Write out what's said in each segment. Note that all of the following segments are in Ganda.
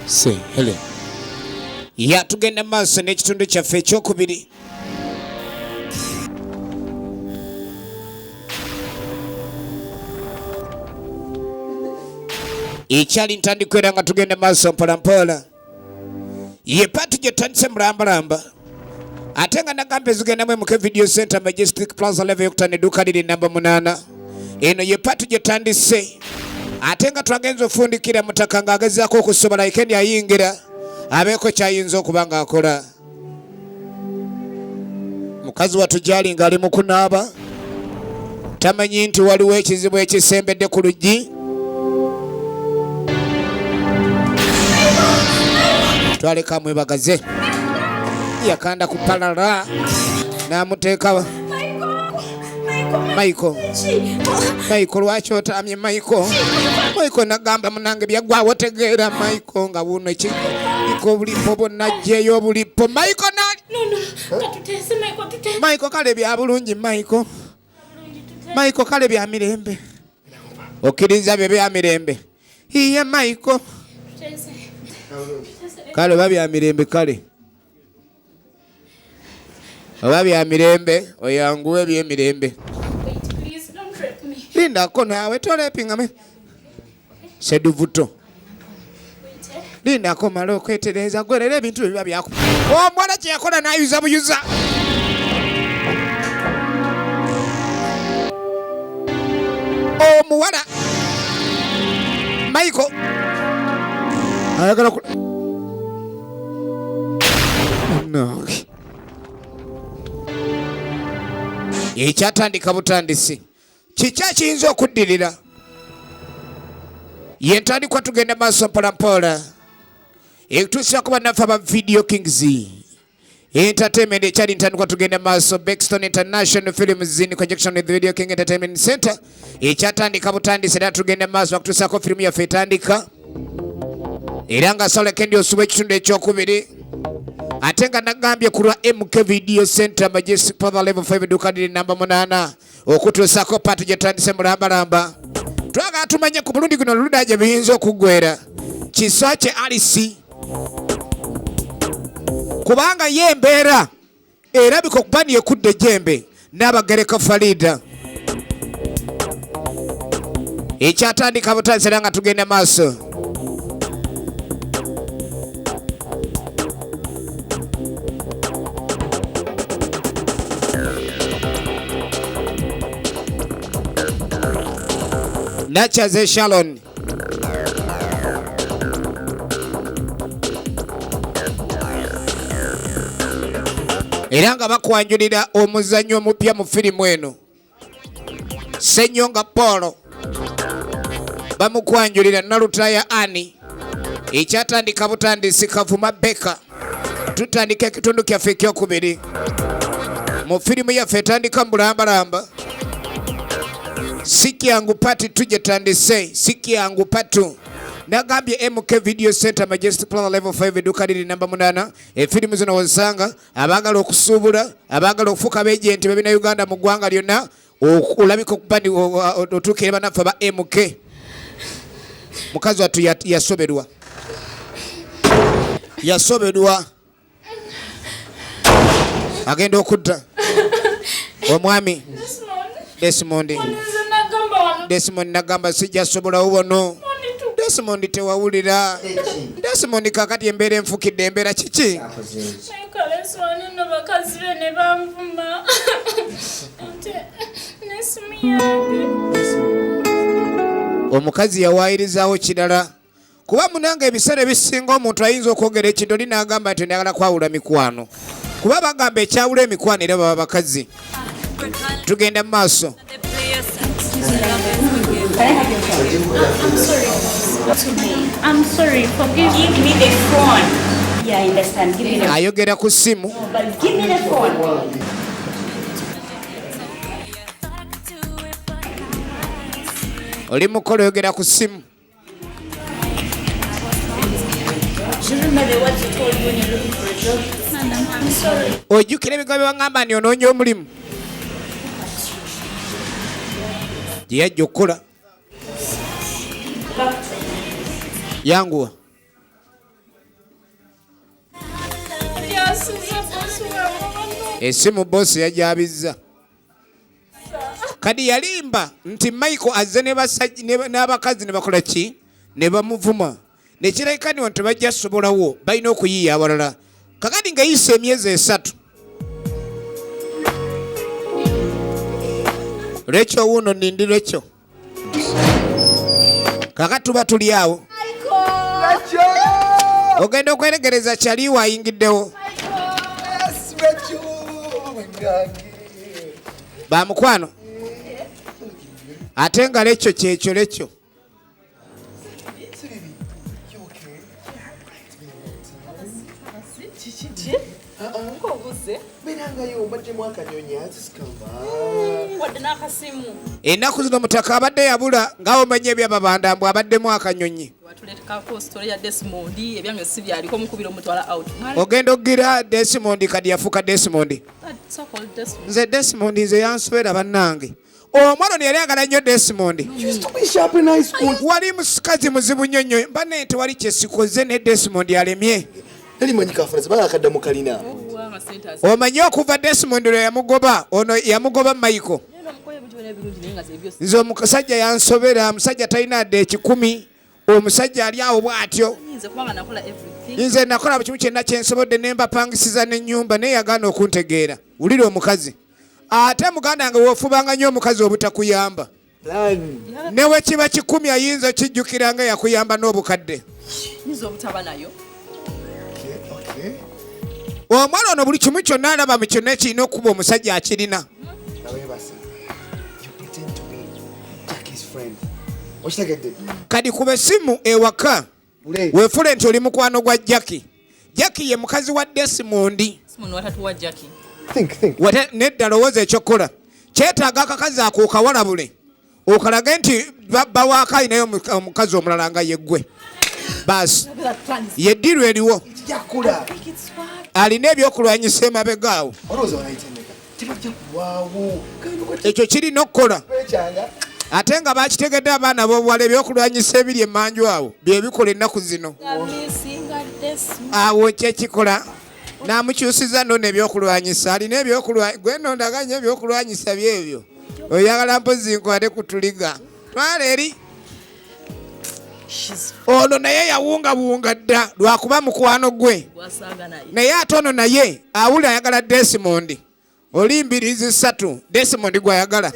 Si Helen ya tugenda maaso n'ekitundu kyaffe ekyokubiri. Ekyali ntandikwa era nga tugenda maaso mpolampola. Ye paati gye tutandise mulambalamba ate nga nagamba ezigendamu emuke video center Majestic Plaza level yokutano edduuka liri namba 8. Eno ye paati gye tutandise ate nga twagenza ofundikira mutaka ng'agezaako okusobola ikendi ayingira abeeko kyayinza okuba ng'akola. Mukazi wattu gyali ng'ali mu kunaaba tamanyi nti waliwo ekizibu ekisembedde ku luggi. Twaleka amwebagaze yakanda ku palala n'amuteeka Michael, Michael lwaki otamye Michael? Michael nagamba munange byaggwawo tegeera Michael nga wuno ekiko obulipo bwonna ajjeeyo obulipo Michael nali Michael kale bya bulungi Michael Michael kale bya mirembe okkiriza bye bya mirembe iye Michael kale oba bya mirembe kale oba bya mirembe oyanguwe ebyemirembe lindako naawe tolepingame seduvuto lindako male okwetereeza gwe leero ebintu biba byaku omuwala kyeyakola nayuza buyuza omuwala Michael ayagala Munnange ekyatandika butandisi kiki ekiyinza okuddirira yentandikwa tugenda maaso mpolampola ekutuusirako bannaffe aba Video Kings Entertainment ekyali ntandikwa tugenda maaso Bexton International Films in conjunction with Video King Entertainment Center ekyatandika butandisi era tugenda maaso bakutuusaako firimu yaffe etandika era nga Sale Kendi osubwa ekitundu ekyokubiri ate nga nagambye ku lwa MK Video Center Majestic Plaza Level 5 edduuka liri namba 8 okutuusaako paati gye tutandise mulambalamba. Twagala tumanye ku mulundi guno oludda gye biyinza okuggwera Kisaakye Alice kubanga ye embeera erabika okuba niyekudde ejjembe Naabagereka Farida ekyatandika butandisi era nga tugenda maaso. Nakyaze Shalon era nga bakwanjulira omuzannyo omupya mu firimu eno Ssenyonga Paul bamukwanjulira Nalutaya Ani ekyatandika butandisi Kavuma Beka. Tutandika ekitundu kyaffe ekyokubiri mu firimu yaffe etandika mubulambalamba. Sikyangu pati tugyetandise, sikyangu patu. Nagambye MK Video Center Majestic Plaza Level 5 edduuka liri namba 8. Efirimu zino wozisanga abaagala okusuubula, abaagala okufuuka beejenti babina Uganda mu ggwanga lyonna, olabika okuba ndi otuukire bannaffe aba MK. Mukazi wattu yasoberwa, yasoberwa agenda okudda omwami Desmond. Desmond nagamba sijja sobolawo wano. Desmond tewawulira. Desmond kakati embeera enfukidde embeera kiki? Omukazi yawayirizaawo kirala kuba munange ebiseera ebisinga omuntu ayinza okwogera ekintu oli n'agamba nti njagala kwawula mikwano kuba bagamba ekyawula emikwano era baba bakazi. Tugenda mu maaso. Ayogera ku ssimu. Oli mukola oyogera ku ssimu. Ojjukira ebigambo bye waŋŋamba nti onoonya omulimu gye yajja okukola. Yanguwa. Esimu bosi yajabizza. Kadi yalimba nti Michael azze n'abakazi ne bakola ki ne bamuvuma nekirabika nti wano tebajja sobolawo balina okuyiiya awalala. Kakati ng'eyise emyezi 3 Rachel wuuno nindi Rachel. Kakati tuba tuli awo. Ogenda okweregereza kyali wayingiddewo. Ba mukwano. Ate nga Rachel kyekyo Rachel. Ennaku zino mutaka abadde yabula nga omanya ebyababanda mbu abaddemu akanyonyi. Ogenda okugira Desmond kadi yafuuka Desmond. Nze Desmond nze yansobera bannange. Omwana ono yali ayagala nnyo Desmond. Wali musikazi muzibu nnyo nnyo mba tewali kyesikoze ne Desmond alemye. Omanyi okuva Desmond lwe yamugoba ono yamugoba Michael. Nze omusajja yansobera, omusajja talina adde 1,000, omusajja ali awo bw'atyo. Nze nakola buli kimu kyonna kye nsobodde ne mbapangisiza n'ennyumba naye yagaana okuntegeera. Wulira omukazi. Ate muganda wange w'ofubanga nnyo omukazi obutakuyamba. Ne bwe kiba 10 ayinza okijjukira nga yakuyamba n'obukadde. Omwana ono buli kimu kyonna alaba mu kyonna ekirina okuba omusajja akirina. Kadi kuba essimu ewaka weefule nti oli mukwano gwa Jackie. Jackie ye mukazi wa Desmond. Nedda lowooza ekyokukola. Kyetaaga akakazi ako okawalabule okalage nti bba waaka alinayo omukazi omulala nga yeggwe. Baasi ye ddiiru eriwo. Alina ebyokulwanyisa emabega awo. Ekyo kirina okukola. Ate nga bakitegedde abaana b'obuwala ebyokulwanyisa ebiri emmanju awo bye bikola ennaku zino. Awo kyekikola. N'amukyusiza nno n'ebyokulwanyisa. Alina ebyokulwanyisa. Gwe nno ndaganya ebyokulwanyisa byebyo. Oyagala mpozi nkwate ku tuliga. Twala eri. Ono naye yawungawunga dda lwakuba mukwano gwe. Naye ate ono naye awulira ayagala Desmond. Oli mbirizi 3 Desmond gw'ayagala.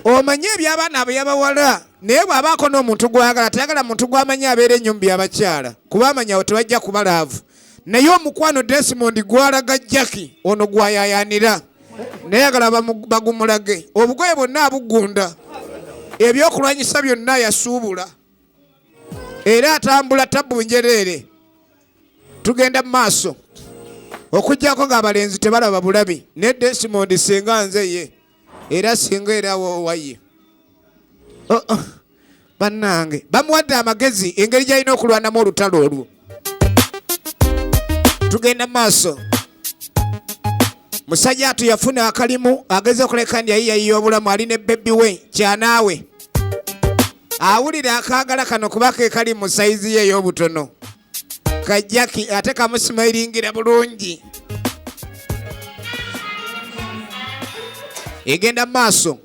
Omanyi eby'abaana abo yabawala naye bw'abaako n'omuntu gw'ayagala tayagala muntu gw'amanyi abeera ennyo mu by'abakyala kuba amanya awo tebajja kuba laavu. Naye omukwano Desmond gw'alaga Jackie ono gw'ayaayaanira naye ayagala bagumulage. Obugoye bwonna abuggunda, ebyokulwanyisa byonna yasuubula era atambula tabbu njereere. Tugenda mu maaso okuggyako ng'abalenzi tebalaba bulabi ne Desmond singa nze ye era singa era waye. Oh, oh. Bannange bamuwadde amagezi engeri gy'alina okulwanamu olutalo olwo. Tugenda mu maaso. Musajja atu yafuna akalimu ageze okuleka ndi ayiyayiya obulamu ali ne bebbi we kyanaawe. Awulira akaagala kano kuba ke kali mu sayizi ye ey'obutono. Kajjaki ate kamusimayiringira bulungi. Egenda mu maaso.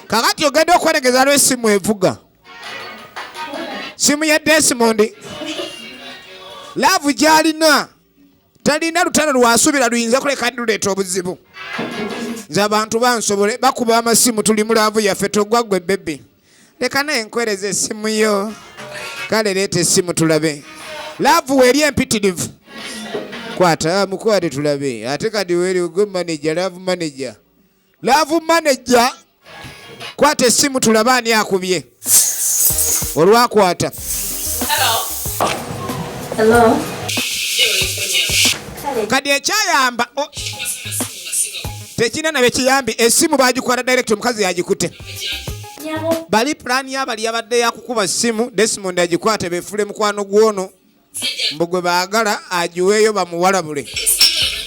Kakati ogenda okweregeza lw'essimu evuga. Simu ya Desmond. Laavu gy'alina talina lutalo lwasuubira luyinza kuleka luleeta obuzibu. Nze abantu bansobole bakuba amasimu tuli mu laavu yaffe togwa gwe bebe. Leka naye nkwereza essimu yo. Kale leeta essimu tulabe. Laavu weeri empitirivu. Kwata mukwate tulabe. Ate kati weeri gwe manager, laavu manager. Laavu manager. Kwata essimu tulabe ani akubye. Olwakwata. Hello. Kati ekyayamba, oh, tekirina na bye kiyambi, essimu baagikwata direct omukazi yagikutte. Bali pulaani y'abali yabadde yakukuba ssimu, Desmond agikwate beefule mukwano gw'ono. Mbu gwe baagala agiweeyo bamuwalabule.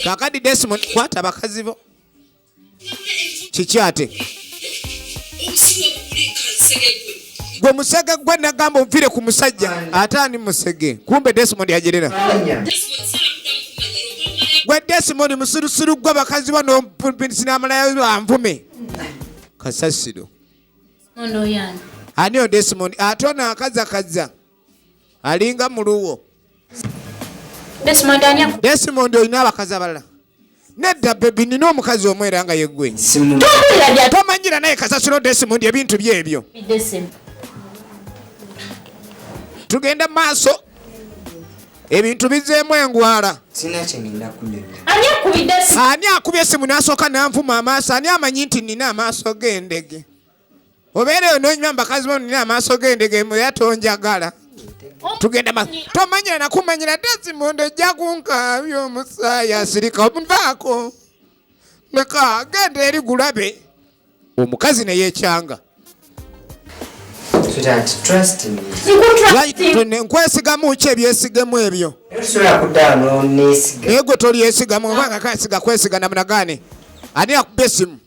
Kaakati Desmond kwata abakazi bo. Kiki ate? Gwe musege gwe nagamba onvire ku musajja ate ani musege kumbe Desmond yajerera gwe Desmond musirusiru gwe bakazi bano sinamalayo banvume kasasiro ani o Desmond ate ono akazakaza alinga muluwo Desmond olina abakazi abalala nedda bebi nina omukazi omu era nga yeggwe tomanyira naye kasasiro Desmond ebintu byebyo tugenda maaso ebintu bizeemu engwala ani akubye esimu nasooka nanvuma amaaso ani amanyi nti nina amaaso g'endege obeereyo nonywa mubakazi bo nina amaaso g'endege era tonjagala tugenda ma tomanyira nakumanyira Desmond ojja kunkaabya omusaayi asirika nvaako leka genda eri gulabe omukazi neyekyanga nkwesigamu ki ebyesigemu ebyo naye gwe tolyesigamu obanga kasiga kwesiga namunagane ani akuba esimu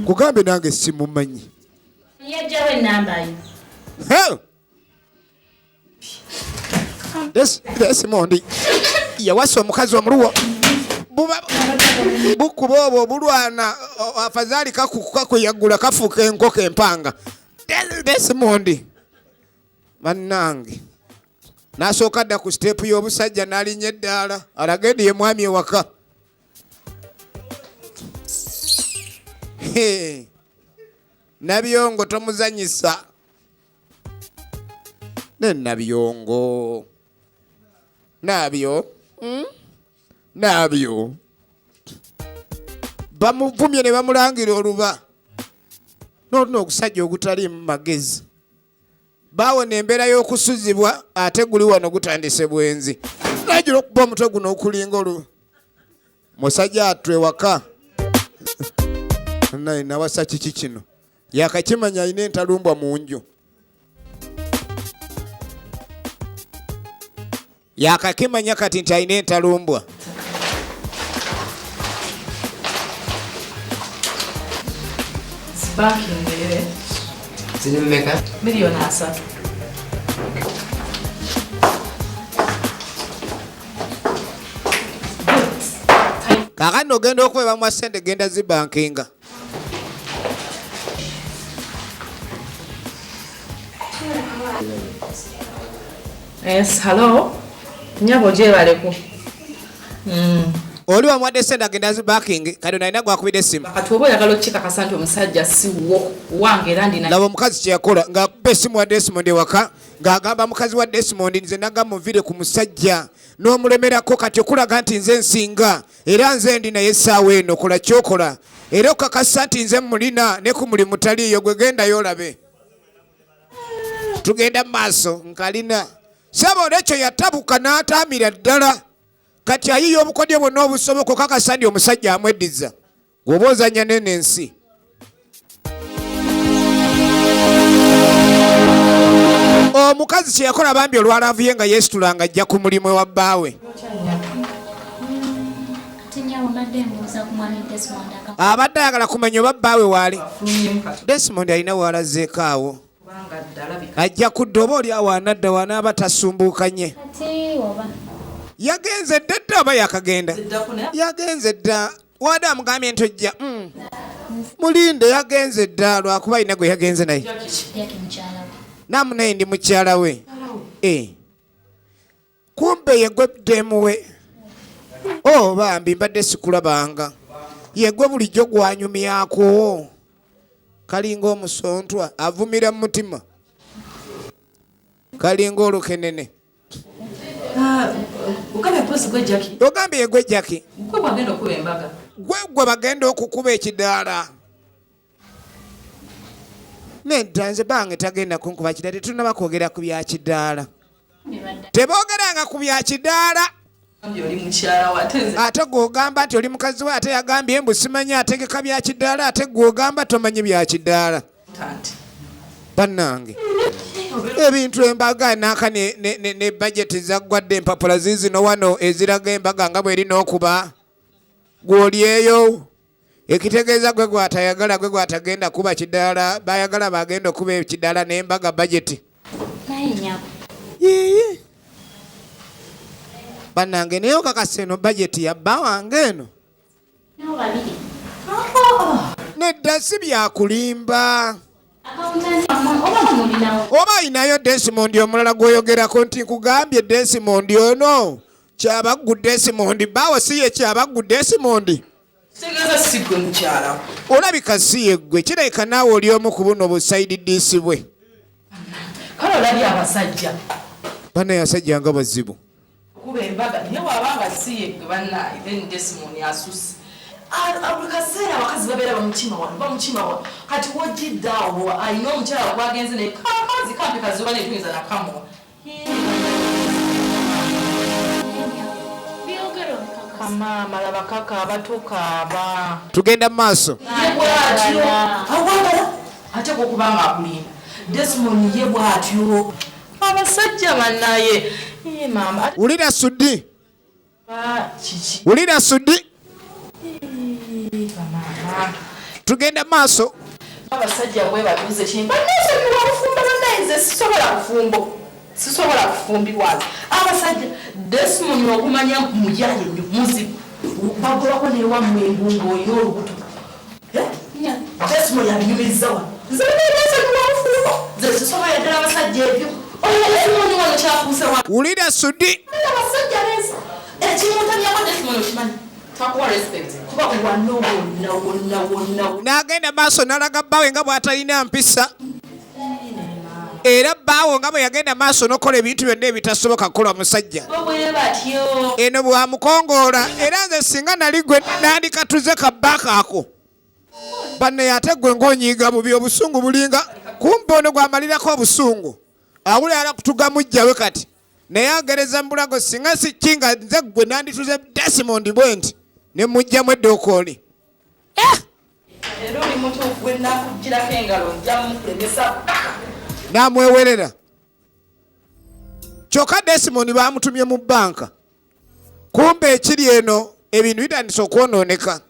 kugambe nange simumanyi Desmond yawasa omukazi omuluwo bukuba obwo obulwana afazaali kakuyagula kafuuka enkoko empanga Desmond bannange nasooka dda ku siteepu y'obusajja n'alinnya eddaala alage ndi ye mwami ewaka Nabyongo tomuzanyisa ne Nabyongo nabyo Nabyo bamuvumye ne bamulangira oluba n'oluna ogusajja ogutaliimu magezi baawona embeera y'okusuzibwa ate guli wano gutandise bwenzi nagira okuba omutwe guno okulinga olu musajja attu ewaka naye nawasa kiki kino yakakimanya alina entalumbwa mu nju yakakimanya kati nti alina entalumbwa Ziri mmeka? Miliyoni 30. Kakati ogenda okuba bamuwa sente genda zibankinga. Yes, hello. Nyabo gyebaleko. Oli wamuwadde sente agenda zibanking kati ono alina gwakubidde essimu. Kati oba oyagala okukikakasa nti omusajja si wo wange era ndina Laba omukazi kyeyakola ng'akuba essimu wa Desmond ewaka ng'agamba mukazi wa Desmond nze nagamba munviire ku musajja n'omulemerako kati okulaga nti nze nsinga era nze ndi naye essaawa eno kola kyokola era okakasa nti nze mulina ne ku mulimu taliiyo gwe gendayo olabe tugenda mu maaso nkalina saba olwekyo yatabuka n'ataamira ddala kati ayiya obukodyo bwonna obusoboka okakasa nti omusajja amweddiza gwoba ozanya nene ensi omukazi kyeyakola bambi olwalaavu ye nga yeesitula nga ajja ku mulimu ewa bbaawe abadde ayagala kumanya oba bbaawe waali Desmond alina waalazeeko awo ajja kudda oba oli awo anadda wanaaba tasumbuukanye yagenze dda dda oba yakagenda yagenze dda wade amugambye nti ojja mulinde yagenze dda lwakuba alina gwe yagenze naye namu naye ndi mukyala we kumbe yegwe demu we oh bambi mbadde sikulabanga yegwe bulijjo gwanyumyako kalinga omusontwa avumira mu mutima kalinga olukenene ogambye yegwe Jackie gwe gwe bagenda okukuba ekidaala nedda nze bange tagenda kunkuba kidaala tetunaba kwogera ku bya kidaala tebogeranga ku bya kidaala ate gw'ogamba nti oli mukazi we ate yagambye mbu simanyi ategeka bya kidaala ate gw'ogamba tomanyi bya kidaala bannange ebintu embaga naaka ne bajeti zaggwadde empapula ziizino wano eziraga embaga nga bw'erina okuba gw'olyeyo Ekitegeeza gwe gwatayagala gwe gwatagenda kuba kidaala, bayagala bagenda okuba ekidaala n'embaga bajeti. Naye nyabo. Yiiyi. Bannange naye okakasa eno bajeti ya bba wange eno? Nabo babiri. Nedda si byakulimba. Accountant oba mulinawo. Oba ayinayo Desmond omulala gw'oyogerako nti nkugambye Desmond ono Kyabaggu Desmond bbaawo si ye Kyabaggu Desmond? Kitegeeza si ggwe mukyala. Olabika si ye ggwe, kirabika naawe oli omu ku buno bu side dish bwe. Kale olabye abasajja. Bannaye abasajja nga bazibu. Kuba embaga naye waba nga si ye ggwe bannaye then Desmond asusse. Buli kaseera abakazi babeera bamukima wano bamukima wano kati wojjidde awo alina omukyala gwagenze naye kakazi kampi kaziba naye tuyinza nakamuwa. Maama laba kakaaba tokaaba. Tugenda mu maaso. Ye bw'atyo awagala ateekwa okuba nga akulimba. Desmond ye bw'atyo. Abasajja banaye. Ye maama. Wulira Sudi. Ba kiki? Wulira Sudi. Maama. Tugenda mu maaso. Abasajja bwe batuuze kimba. Nneesonyiwa obufumbo bannaye nze sisobola bufumbo. Sisobola kufumbirwa nze. Abasajja Desmond okumanya muyaye nnyo muzibu. Bagobako n'ewammwe mbu ng'olina olubuto. Eh? Desmond abinyumiriza wano. Nze nneesonyiwa obufumbo. Nze sisobola ddala abasajja ebyo. Oyo Desmond wano kyafuuse wano. Wulira Sudi. Abasajja bensi. Ekimuntamyako Desmond okimanyi. Takuwa respect. Kuba wano wonna wonna wonna. N'agenda maaso n'alaga bbaawe nga bw'atalina mpisa. Era bbaawo nga bwe yagenda maaso n'okukola ebintu byonna ebitasoboka kukolwa musajja. Bwe batyo. Eno bw'amukongoola era nze singa nali gwe nandikatuze ka bbaaka ako. Banne ate gwe ng'onyiiga bubi obusungu bulinga kumbe ono gw'amalirako obusungu. Awulira ala kutuga muggya we kati. Naye agereza mu bulago singa si ki nga nze gwe nandituze Desmond bwe nti ne muggyamu eddookooli. Era oli mutuufu bwe nakuggyirako engalo nja mukulemesa paka. N'amwewerera. Kyokka Desmond baamutumye mu bbanka. Kumbe ekiri eno ebintu bitandise okwonooneka.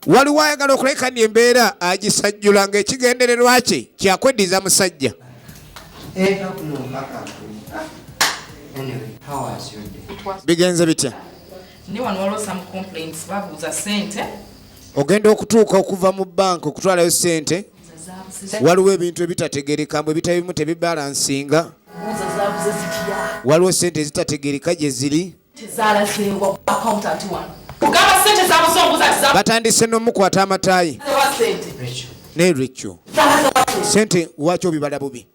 Waliwo ayagala okuleka ni embeera agisajjula ng'ekigendererwa kye kyakweddiza musajja. Bigenze bitya? Ne wano waliwo some complaints, babuuza ssente. Ogenda okutuuka okuva mu bbanka okutwalayo ssente, waliwo ebintu ebitategeereka mbu ebitabo ebimu tebibalansinga. Buuza zaabuze zitya? Waliwo ssente ezitategeereka gye ziri. Tezaalazeewa ku accountant wano. Kugamba ssente zabuze obuuza nti zabuze Batandise n'omukwata amataayi. wa ssente. Ne Rachel. Zaalaze wa ssente. Ssente lwaki obibala bubi?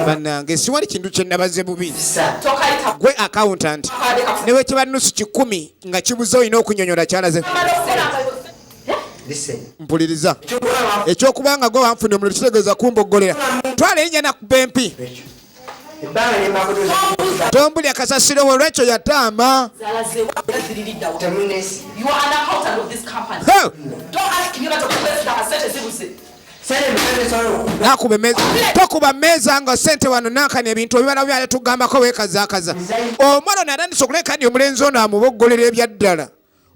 Bannange siwali kintu kye nabaze bubi. Tokayita Gwe accountant. Ne bwe kiba nusu kikumi nga kibuze olina okunyonyola kyalaze. Mpuliriza. Ekyokuba nga gwe wanfuna omuliro kitegeeza kumboggolera. Twala erinnya nakuba empi. Tombulya kasasiro we Rachel yataama. Zaalazeewa ziriridda wa. You are an accountant of this company. Hey! Don't ask me about the president ssente zibuze. Nakuba emmeeza. Tokuba mmeeza nga ssente wano nankani ebintu ebibala byali tugambako weekazaakaza. Omwana ono atandise okuleka nti omulenzi ono amuboggolera ebya ddala.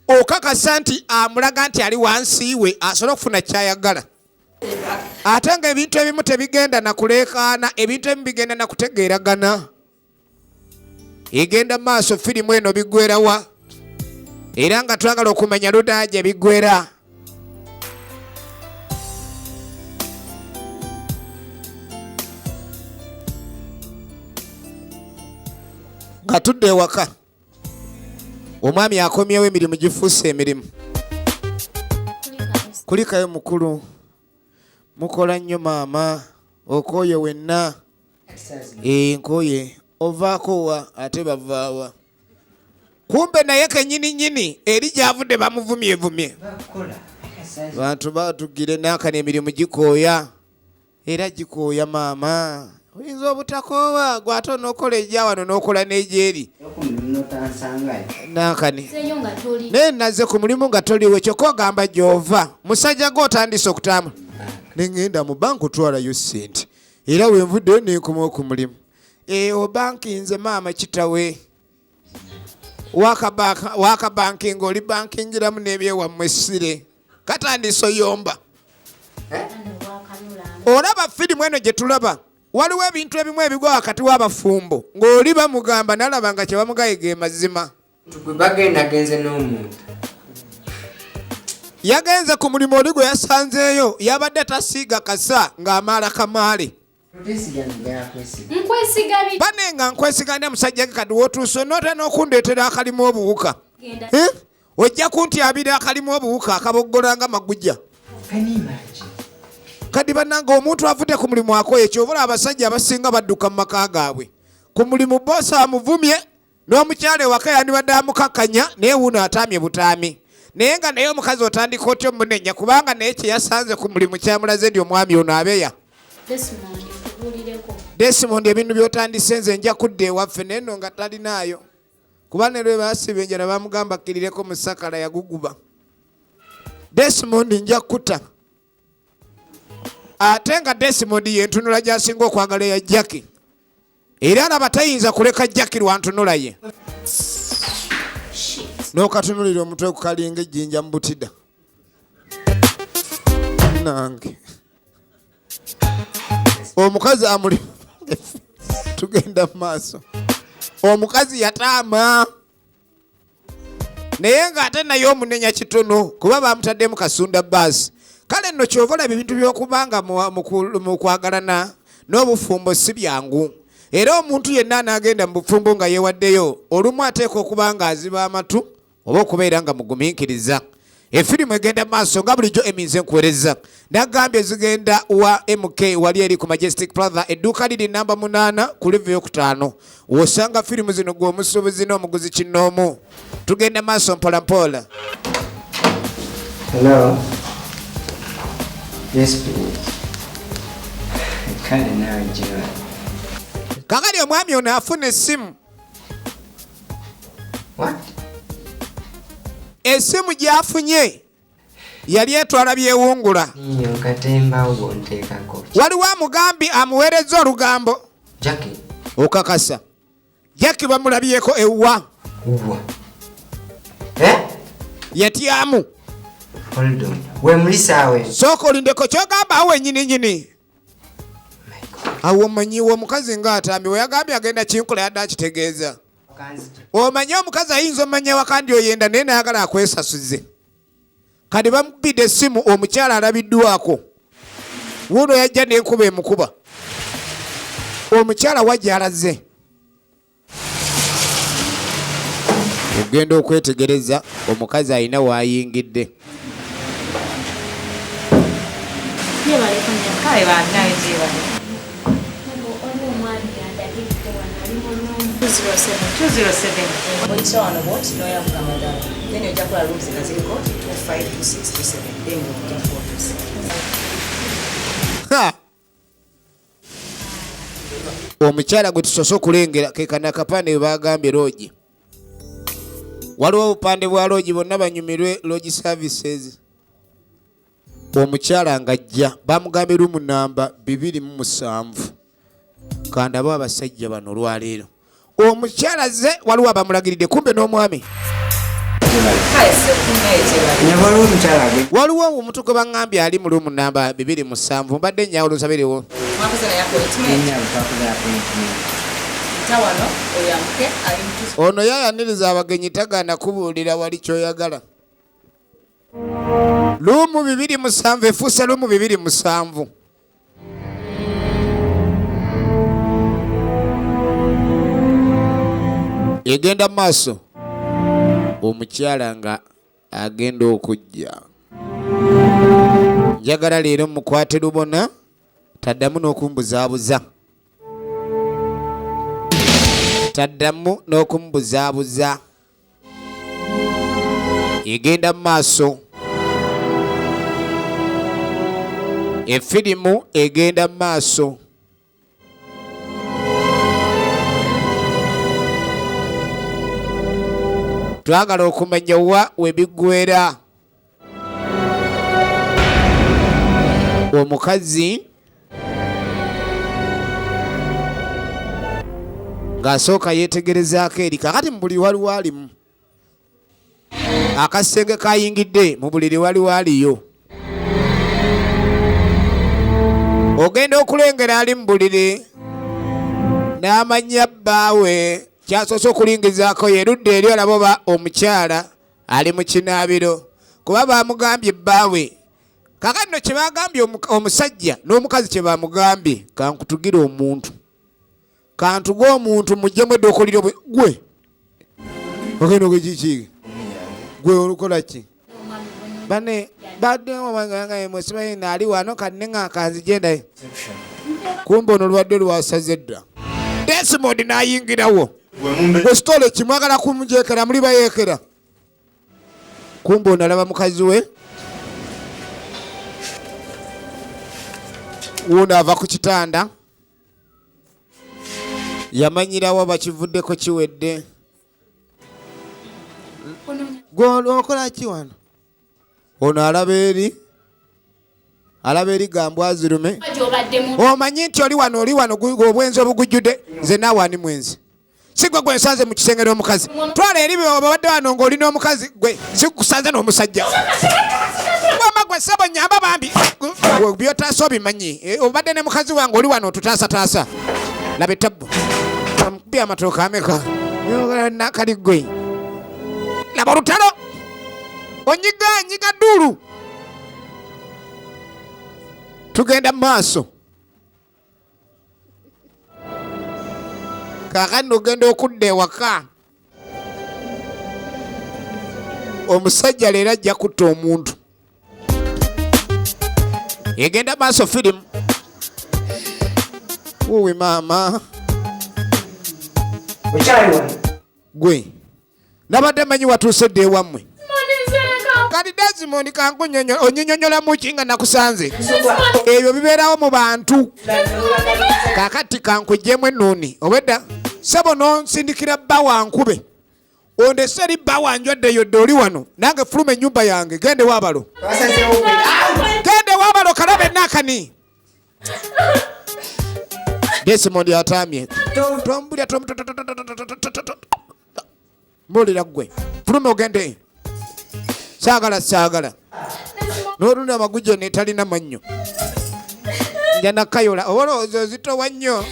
Okakasa nti amulaga nti ali wansi we asobole okufuna ky'ayagala. Ate ng'ebintu ebimu tebigenda na kuleekaana, ebintu ebimu bigenda na kutegeeragana. Egenda maaso firimu eno biggwera wa? Era nga twagala okumanya ludda gye biggwera. Nga tudda ewaka, omwami akomyewo emirimu gifuuse emirimu. Kulikayo mukulu, mukola nnyo maama, okooye wenna. Nkooye, ovaako wa ate bavaawa? Kumbe naye kennyini nnyini eri gy'avudde bamuvumyevumye. Bantu batugire naakano emirimu gikooya. Era gikooya maama. Oyinza obutakoowa gwe ate onookola egya wano n'okola n'egyeri. Naakani. Naye nazze ku mulimu nga toliwo kyokka ogamba gy'ova. Musajja gwe otandise okutambula. Ne ŋŋenda mu banka otwalayo ssente. Era we nvuddeyo ne nkomawo ku mulimu. Obanki nze maama kitawe. Wakabankinga oli bankingiramu n'ebyewammwe essire katandise oyomba. Olaba firimu eno gye tulaba, waliwo ebintu ebimu ebigwa wakati w'abafumbo ng'oli bamugamba nalaba nga kye bamugaye ge mazima. Gwe bagenda agenze n'omuntu. Yagenze ku mulimu, oli gwe yasanzeeyo yabadde tasiiga kasa ng'amaala kamaale. Nkwesiga bi? Bane nga nkwesiga ne musajja ge, kati wootuuse onoota n'okundeetera akalimu obuwuka. Genda. Eh? Ojja kuntyabira akalimu obuwuka akaboggola nga magujja. Can you imagine? Kati bannange, omuntu avudde ku mulimu akoye, kyobula abasajja abasinga badduka mu maka gaabwe. Ku mulimu boosi amuvumye n'omukyala ewaka yandibadde amukakkanya, naye wuuno ataamye butaami. Naye nga naye omukazi otandika otya omunenya, kubanga naye kye yasanze ku mulimu kyamulaze ndi omwami ono abeya. Desmond, nkubuulireko. Desmond, ebintu by'otandise, nze nja kudda ewaffe. Naye nno nga talinaayo, kuba ne lwe baasiba enjala bamugamba akkirireko mu sakala yaguguba. Desmond, nja kuta. Ate nga Desmond yentunula gy'asinga okwagala eya Jackie, era alaba tayinza kuleka Jackie lwa ntunula ye. Shit. N'okatunulira omutwe gukalinga ejjinja mu butida. Nange omukazi amuli tugenda mu maaso. Omukazi yataama, naye ng'ate naye omunenya kitono kuba bamutaddemu kasunda baasi. Kale nno kyova olaba ebintu by'okubanga mu kwagalana n'obufumbo si byangu, era omuntu yenna anaagenda mu bufumbo nga yeewaddeyo, olumu ateekwa okuba nga aziba amatu oba okubeera nga mugumiikiriza. Efirimu egenda maaso nga bulijjo, eminze nkuweereza. Nagambye zigenda wa MK wali eri ku Majestic Plaza, edduuka liri namba 8 ku level yokutaano, wosanga firimu zino, gwe omusuubuzi n'omuguzi kinnoomu. Tugenda maaso mpola mpola. Hello. Yes, please. Kale naawe gyewa. Kakali omwami ono afuna essimu. What? Essimu gy'afunye yali etwala byewungula. Niyo katemba gwonteekako. Waliwo amugambi amuweereza olugambo. Jackie. Okakasa Jackie bamulabyeko ewwa? Wa? Eh? Yatyamu. Hold on. We mulisaawe. Sooka olindeko, kyogamba awo wenyini nyini awo omanyiwe omukazi ng'atambi we yagambye agenda kinkola, yadde akitegeeza. Omanyi omukazi ayinza omanya waka ndi oyenda, naye nayagala akwesasuze. Kati bamukubidde essimu, omukyala alabiddwako wuuno, yajja n'enkuba emukuba. Omukyala wajja alaze ogenda okwetegereza omukazi alina waayingidde. Yebaleko nnyo. Kale bannaye, gyebale. Nyabo, waliwo omwami andagidde wano ali mu room 207. 207. Oyita wano bwoti n'oyavuga amadala, then ojja kukola rooms nga ziriko 252627, then ojja kuba otuuse. Ha! Omukyala gwe tusoose okulengera ke kano akapande we bagambye lodge. Waliwo obupande bwa lodge, bonna banyumirwe lodge services. Omukyala ng'ajja bamugambye room namba 27. Kandabo abasajja bano olwaleero omukyala ze waliwo abamulagiridde, kumbe n'omwami. Kale sekunaye, gyebale. Nyabo, waliwo omukyala gwe. Waliwo omuntu gwe baŋŋambye ali mu room namba 27, mbadde nyawulo nsabiriwo. Mwakoze naye appointment? Nyabo, twakoze appointment. Nta wano oyamuke ali mu Ono yayaniriza abagenyi, tagaana kubuulira wali kyoyagala. Room 27 efuuse room 27. Egenda mu maaso, omukyala nga agenda okujja, njagala leero mukwate lubona, taddamu n'okumbuzaabuza, taddamu n'okumubuzaabuza. Egenda mu maaso, efirimu egenda mu maaso. Twagala okumanya wa webiggwera. Omukazi ng'asooka yeetegerezaako eri kakati mu buli waliwo alimu. Akasenge kayingidde mu buliri waliwo aliyo. Ogenda okulengera ali mu buliri n'amanya bbaawe kyasoose okulingizaako yerudde eri olaba oba omukyala ali mu kinaabiro kuba baamugambye bbaawe. Kakati nno kye bagambye omusajja n'omukazi kye bamugambye, kankutugire omuntu, kantuge omuntu muggyemu edduuka liri gwe ogenda okukiki gwe olukola ki? Bane badde mwesimanyi naali wano kanne nga kanzije ndaye. Kumbe ono olwadde lwasaze dda. Desmond n'ayingirawo. Gwe sitole kimwagala kumujekera muli bayeekera. Kumbe ono alaba mukazi we. Wuuno ava ku kitanda. Yamanyirawo bakivuddeko kiwedde. Gwe okola ki wano? Ono alaba eri. Alaba eri gambwa zirume. Omanyi nti oli wano, oli wano, obwenzi obugujjudde. Nze naawe ani mwenzi? Si gwe gwe nsanze mu kisenge n'omukazi. Twala eri bwe obadde wano ng'oli n'omukazi, gwe sikusanze n'omusajja. Wamma gwe ssebo nnyamba bambi. Gwe by'otaasa obimanyi. Obadde ne mukazi wange oli wano otutaasataasa. Laba ettabbu. Amukubye amatooke ameka? Nakali gwe. Laba olutalo. Onyiga, nyiga dduulu. Tugenda mu maaso. Kaakano ogenda okudda ewaka. Omusajja leero ajja kutta omuntu. Egenda maaso firimu. Wuuwi maama. Okyali wano? Gwe. Nabadde mmanyi watuuse dda ewammwe. Kati Desmond kankunyonyola, onyinyonyola mu ki nga nakusanze? Ebyo bibeerawo mu bantu. Kaakati kankuggyemu ennuuni. Obwedda ssebo n'onsindikira bba wankube. Ondese eri bba wange oddeyo dde oli wano. Nange fuluma ennyumba yange, genda ew'abalo. Genda ew'abalo kalabe naakani. Desmond ataamye. Tombulya, Mbulira ggwe. Fuluma ogende. Saagala, saagala. N'oluna amagujjo ne talina mannyo. Nja nakayola. Olowooza ozitowa nnyo.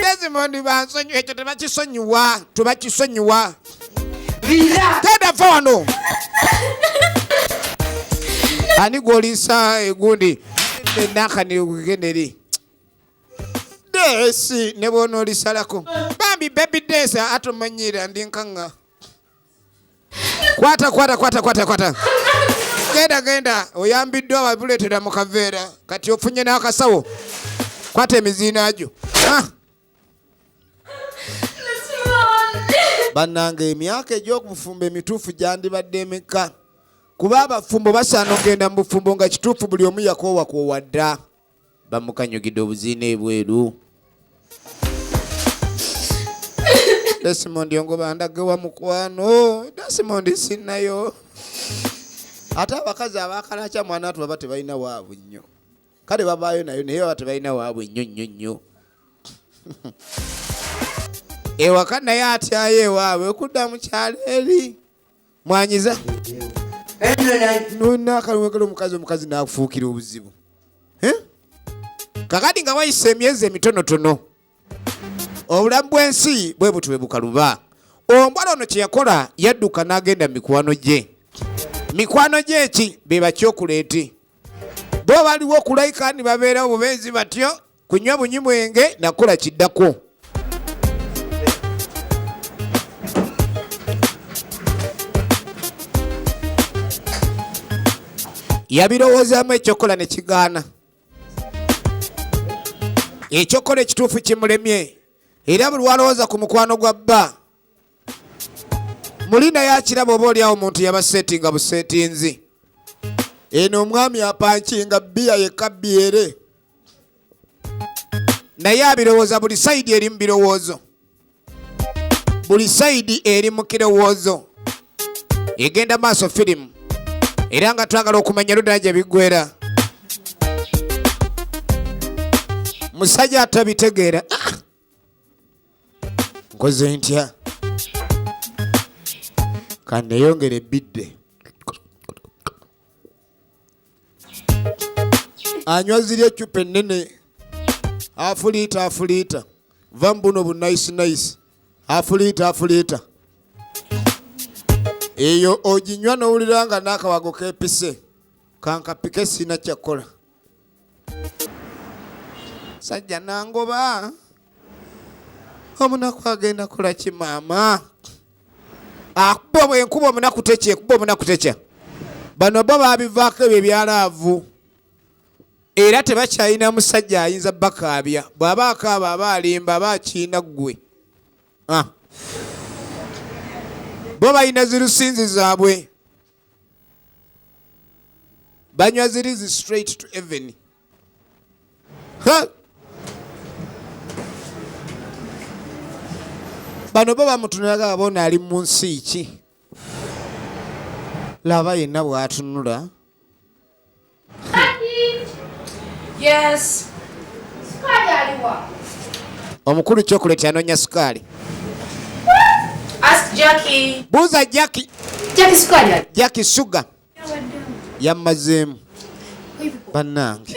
Desmond bansonyiwa, ekyo tebakisonyiwa, tebakisonyiwa. Genda va wano. Ani gw'oliisa egundi? Nakani genda eri. Desi ne bw'onoolisalako. Bambi baby Desi atomanyira ndi nkanga. Kwata, kwata, kwata, kwata, kwata. Genda, genda. Oyambiddwa babuleetera mu kaveera. Kati ofunye n'akasawo. Kwata emiziina gyo. Bannange emyaka egy'okufumba emituufu gyandibadde emeka? Kuba abafumbo basaana okugenda mu bufumbo nga kituufu buli omu yakoowakoowa dda. Bamukanyugidde obuziina ebweru. Desmond ongoba ndage wa mukwano. Desmond sinnayo. Ate abakazi abaakalakya mwana atu baba tebalina waabwe nnyo. Kale babaayo nayo naye baba tebalina waabwe nnyo nnyo nnyo. Ewaka naye atyayo ewaabwe okudda mu kyalo eri. Mwanyiza. N'akalwekera omukazi, omukazi n'akufuukira obuzibu. Kakati nga wayise emyezi emitonotono, obulamu bw'ensi bwe butyo bwe bukaluba. Omuwala ono kye yakola, yadduka n'agenda mu mikwano gye. Mikwano gye ki? Be bakyokuleeti. Bo baliwo okulayika ne babeerawo bubeezi batyo, kunywa bunywi mwenge na kukola kiddako. Yabirowoozaamu ekyokukola ne kigaana. Ekyokukola ekituufu kimulemye. Era buli lw'alowooza ku mukwano gwa bba, muli naye akiraba oba oli awo omuntu yabaseetinga buseetinzi. Eno omwami apankinga bbiya yekka bbyere. Naye abirowooza buli sayidi eri mu birowoozo. Buli sayidi eri mu kirowoozo. Egenda maaso firimu. Era nga twagala okumanya ludda gye biggweera. Musajja atabitegeera. Nkoze ntya? Kaneyongere bidde. Anywa ziri eccupa ennene. Afuliita afuliita. Va mu buno bu nice nice. Afuliita afuliita. Eyo oginywa n'owulira nga n'akawago keepise. Kankapike sirina kyakukola. Sajja nangoba. Omunaku agenda kola ki maama? Akuba bwenkuba omunaku tekya, ekuba omunaku tekya. Bano bo baabivaako ebyo ebya laavu. Era tebakyalina musajja ayinza bakaabya. Bw'aba akaaba aba alimba, aba akiina ggwe. Ah. Bo balina zirusinzi zaabwe. Banywa ziri zi straight to heaven. Ha! Bano bo bamutunulaga babona ali mu nsi ki? Laba yenna bw'atunula. Yes. Sukaali aliwa? Omukulu chocolate anoonya sukaali. Ask Jackie. Buuza Jackie. Jackie sukaali ali. Jackie sugar. Yammazeemu. Bannange.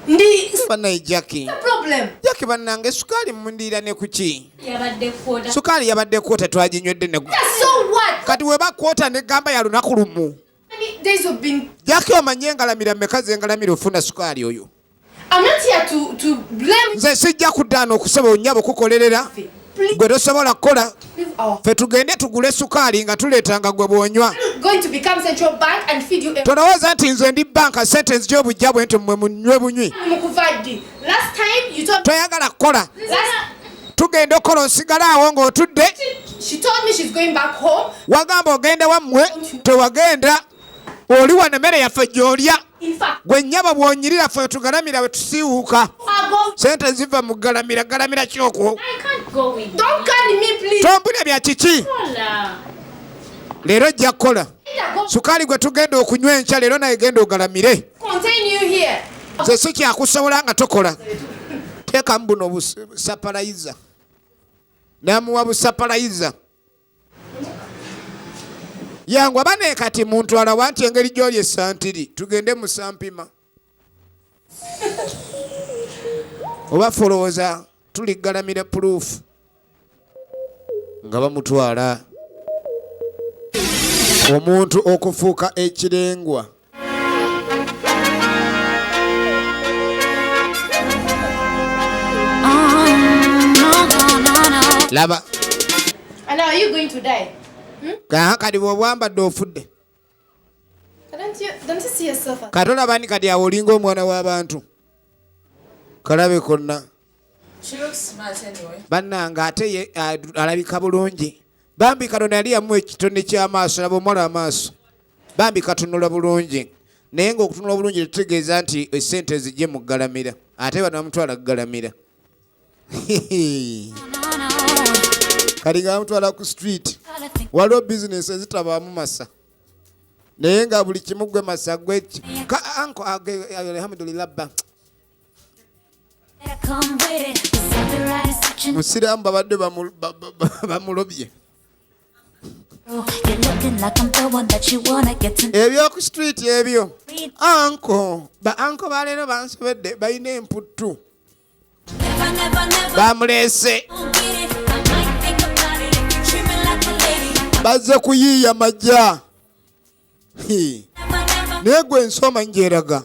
Ndi Bannaye Jackie. problem. Jackie bannange sukaali mundiira ne ku ki? Yabadde kwota. Sukaali yabadde kwota twaginywedde ne So what? Kati we bakwota ne gamba ya lunaku lumu. Many days have been. Jackie omanye engalamira mmeka ze ngalamira ofuna sukaali oyo? I'm not here to blame Nze sijja kuddaana okusaba onnyabo kukolerera. Please Gwe tosobola kukola. leave our Ffe tugende tugule sukaali nga tuleeta nga gwe bw'onywa. going to become central bank and feed you a Tolowooza nti nze ndi banka ssente nzija obujja bwe nti mmwe munywe bunywi. Mukuvadi. Last time you told Toyagala kukola. last Tugenda okukola osigala awo ng'otudde. she told me she's going back home. Wagamba ogenda wammwe tewagenda. Oli wano emmere yaffe gy'olya. In fact, Gwe nnyabo bw'onyirira ffe tugalamira bwe tusiiwuuka. I go. Ssente ziva mu galamira galamira ki okwo? I can't go with Don't carry me, please. Tombulira bya kiki? Kola. Leero ojja kukola. Go Sukaali gwe tugenda okunywa enkya leero naye genda ogalamire. contain you here. Nze sikyakusobola nga tokola. Teekamu buno busapalayiza. N'amuwa busapalayiza. Yangu abane kati muntu alawa nti engeri gy'oli esantiri tugende mu sampima. Oba folowooza tuligalamira puruufu nga bamutwala. Omuntu okufuuka ekirengwa. Laba. And now are you going to die? Kati bw'obwambadde ofudde. Don't you see yourself as Kati olaba ni kati awo olinga omwana w'abantu. Kalabe konna. She looks smart anyway. Bannange ate ye alabika bulungi. Bambi Katonda yali yamuwa ekitone ky'amaaso laba omuwala amaaso. Bambi katunula bulungi. Naye ng'okutunula obulungi tetutegeeza nti essente zijje mu ggalamira. Ate bano bamutwala ggalamira. Kati nga bamutwala ku street. Waliwo bizinesi ezitabaamu masa. Naye nga buli kimu gwe masa gwe ka anko alhamdulillah ba. Musiraamu babadde bamulobye. Ebyo ku street ebyo. Anko, ba anko baleero bansobedde balina emputtu. Bamuleese. Bazze kuyiiya majja. Naye gwe ensi omanyi gy'eraga.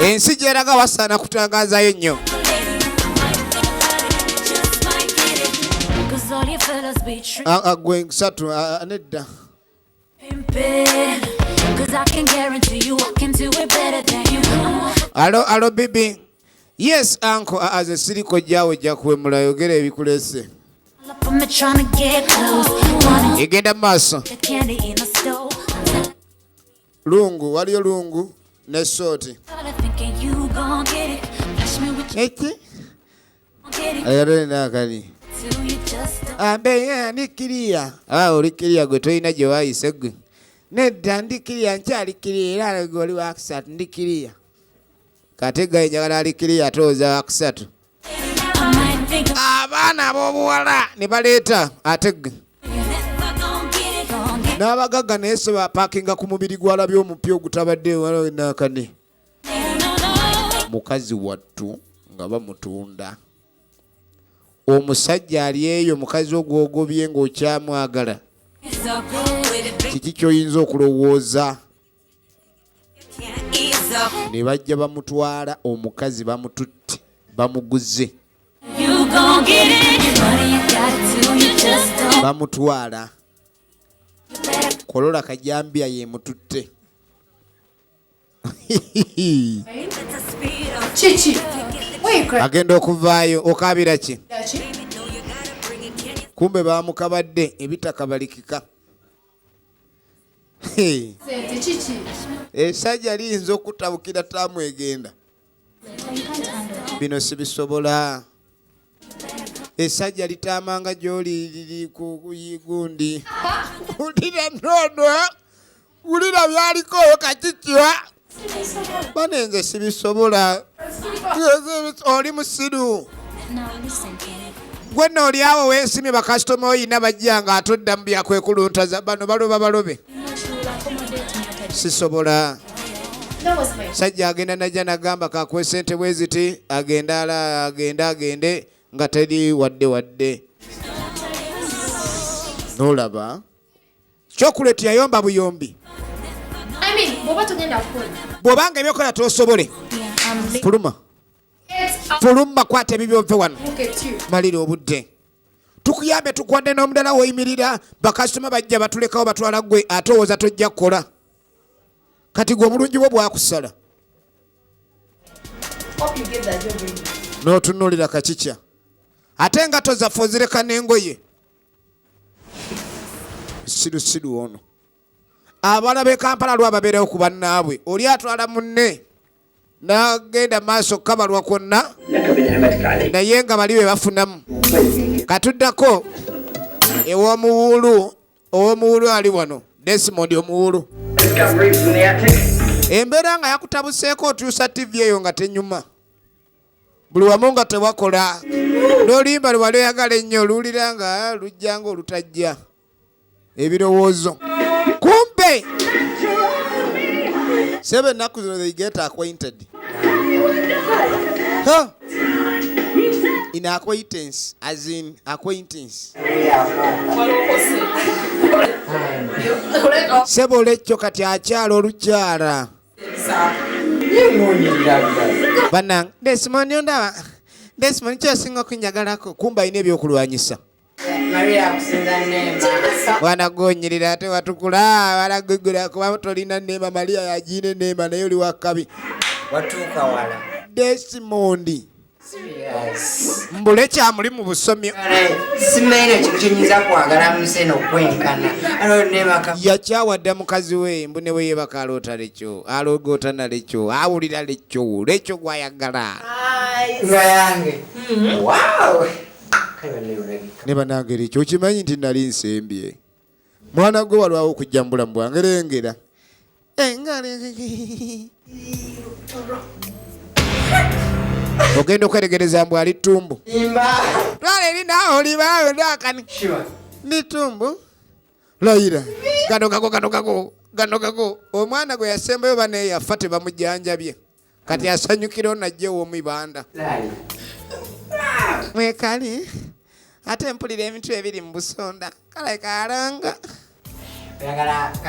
Ensi gy'eraga wasaana kutangaazayo nnyo. Gwe nsatu, nedda. Alo, alo bibi. Yes uncle, aze siriko jjawo ojja kuwemula yogera ebikulese. Egenda mu maaso. Lungu, waliyo lungu ne sooti. Eki? Ayalole n'akali. Abe ndi kiriya. Oli kiriya gwe tolina gye waayise gwe. Nedda ndi kiriya nkyali kiriya era gwe oli wakusatu ndi kiriya. Kati gaye njagala ali kiriya ate oza wakusatu. Abaana ab'obuwala ne baleeta ate gwe. N'abagagga naye se bapaakinga ku mubiri gwalabye omupya ogutabadde nakane. Mukazi wattu nga bamutunda. Omusajja ali eyo mukazi ogwogobye ng'okyamwagala. Kiki ky'oyinza okulowooza? Ne bajja bamutwala omukazi bamututte bamuguze. Bamutwala. Kolola kajambya yemututte. Chichi. Why you crying? Agenda okuvaayo okaabira ki? Kumbe bamukabadde ebitakabalikika. Hey. Sente chichi. Essajja liyinza okutabukira taamu egenda. Bino sibisobola. Essajja litaamanga gy'oli liri ku gundi. Wulira nono, wulira byaliko oyo kakikya. Bane nze sibisobola. Oli musiru. Gwe nno oli awo weesimye bakasitoma oyina bajja nga atodda mu byakwekuluntaza bano baloba balobe. Sisobola. Sajja agenda najja nagamba kakuwe ssente bwe ziti agenda ala agende agende nga teri wadde wadde. N'olaba chocolate yayomba buyombi. I mean, bw'oba togenda kukola. Bw'obanga ebyokola tosobole. Fuluma. Fuluma kwata ebibyo ove wano. Malira obudde. Tukuyambe tukwadde n'omudala woyimirira bakasitoma bajja batulekawo batwala ggwe ate owooza tojja kukola. Kati gwe obulungi bwo bwakusala. N'otunuulira kakikya. Ate engatto zaffe ozireka n'engoye. Sirusiru ono. Abawala b'e Kampala lwa babeerawo ku bannaabwe. Oli atwala munne n'agenda maaso kukabalwa kwonna naye nga bali be bafunamu. Katuddako ew'omuwuulu, ow'omuwuulu ali wano Desmond omuwuulu. Embeera nga yakutabuseeko otuusa TV eyo nga tenyuma. Buli wamu nga tewakola. N'oluyimba lwe wali oyagala ennyo oluwulira nga lujja ng'olutajja. Ebirowoozo. Kumbe! Sebe ennaku zino they get acquainted. Huh? In acquaintance, as in acquaintance. Sebo lekyo kati akyala olukyala. Bannange, Desmond ondaba. Desmond kyosinga okunjagalako. Kumbe alina ebyokulwanyisa. Mwana gonyirira ate watukula walagugula kuba tolina neema. Maria yagiina eneema naye oli wakabi. Watuuka wala. Desmond. Mbule kyamuli mu busomyo. Simanyi ekintu kyenyinza kwagala mu nsi eno okwenkana. Yakyawa dda mukazi we mbu ne bwe yeebaka aloota lekyo, alogoota na lekyo, awulira lekyo, lekyo gw'ayagala. Nga yange. Wow! Ne bannange lekyo okimanyi nti nali nsembye. Mwana gwe walwawo okujja mu bulamu bwange lengera. Ogenda okweregereza mbu ali ttumbu. Twala eri naawe olibaawe naakani. Ndi ttumbu. Layira. Gano gago gano gago gano gago. Omwana gwe yasembayo bane yafa tebamujjanjabye. Kati asanyukira ono ajje ow'omibanda. Mwekali. Ate mpulira ebintu ebiri mu busonda. Kale kalanga.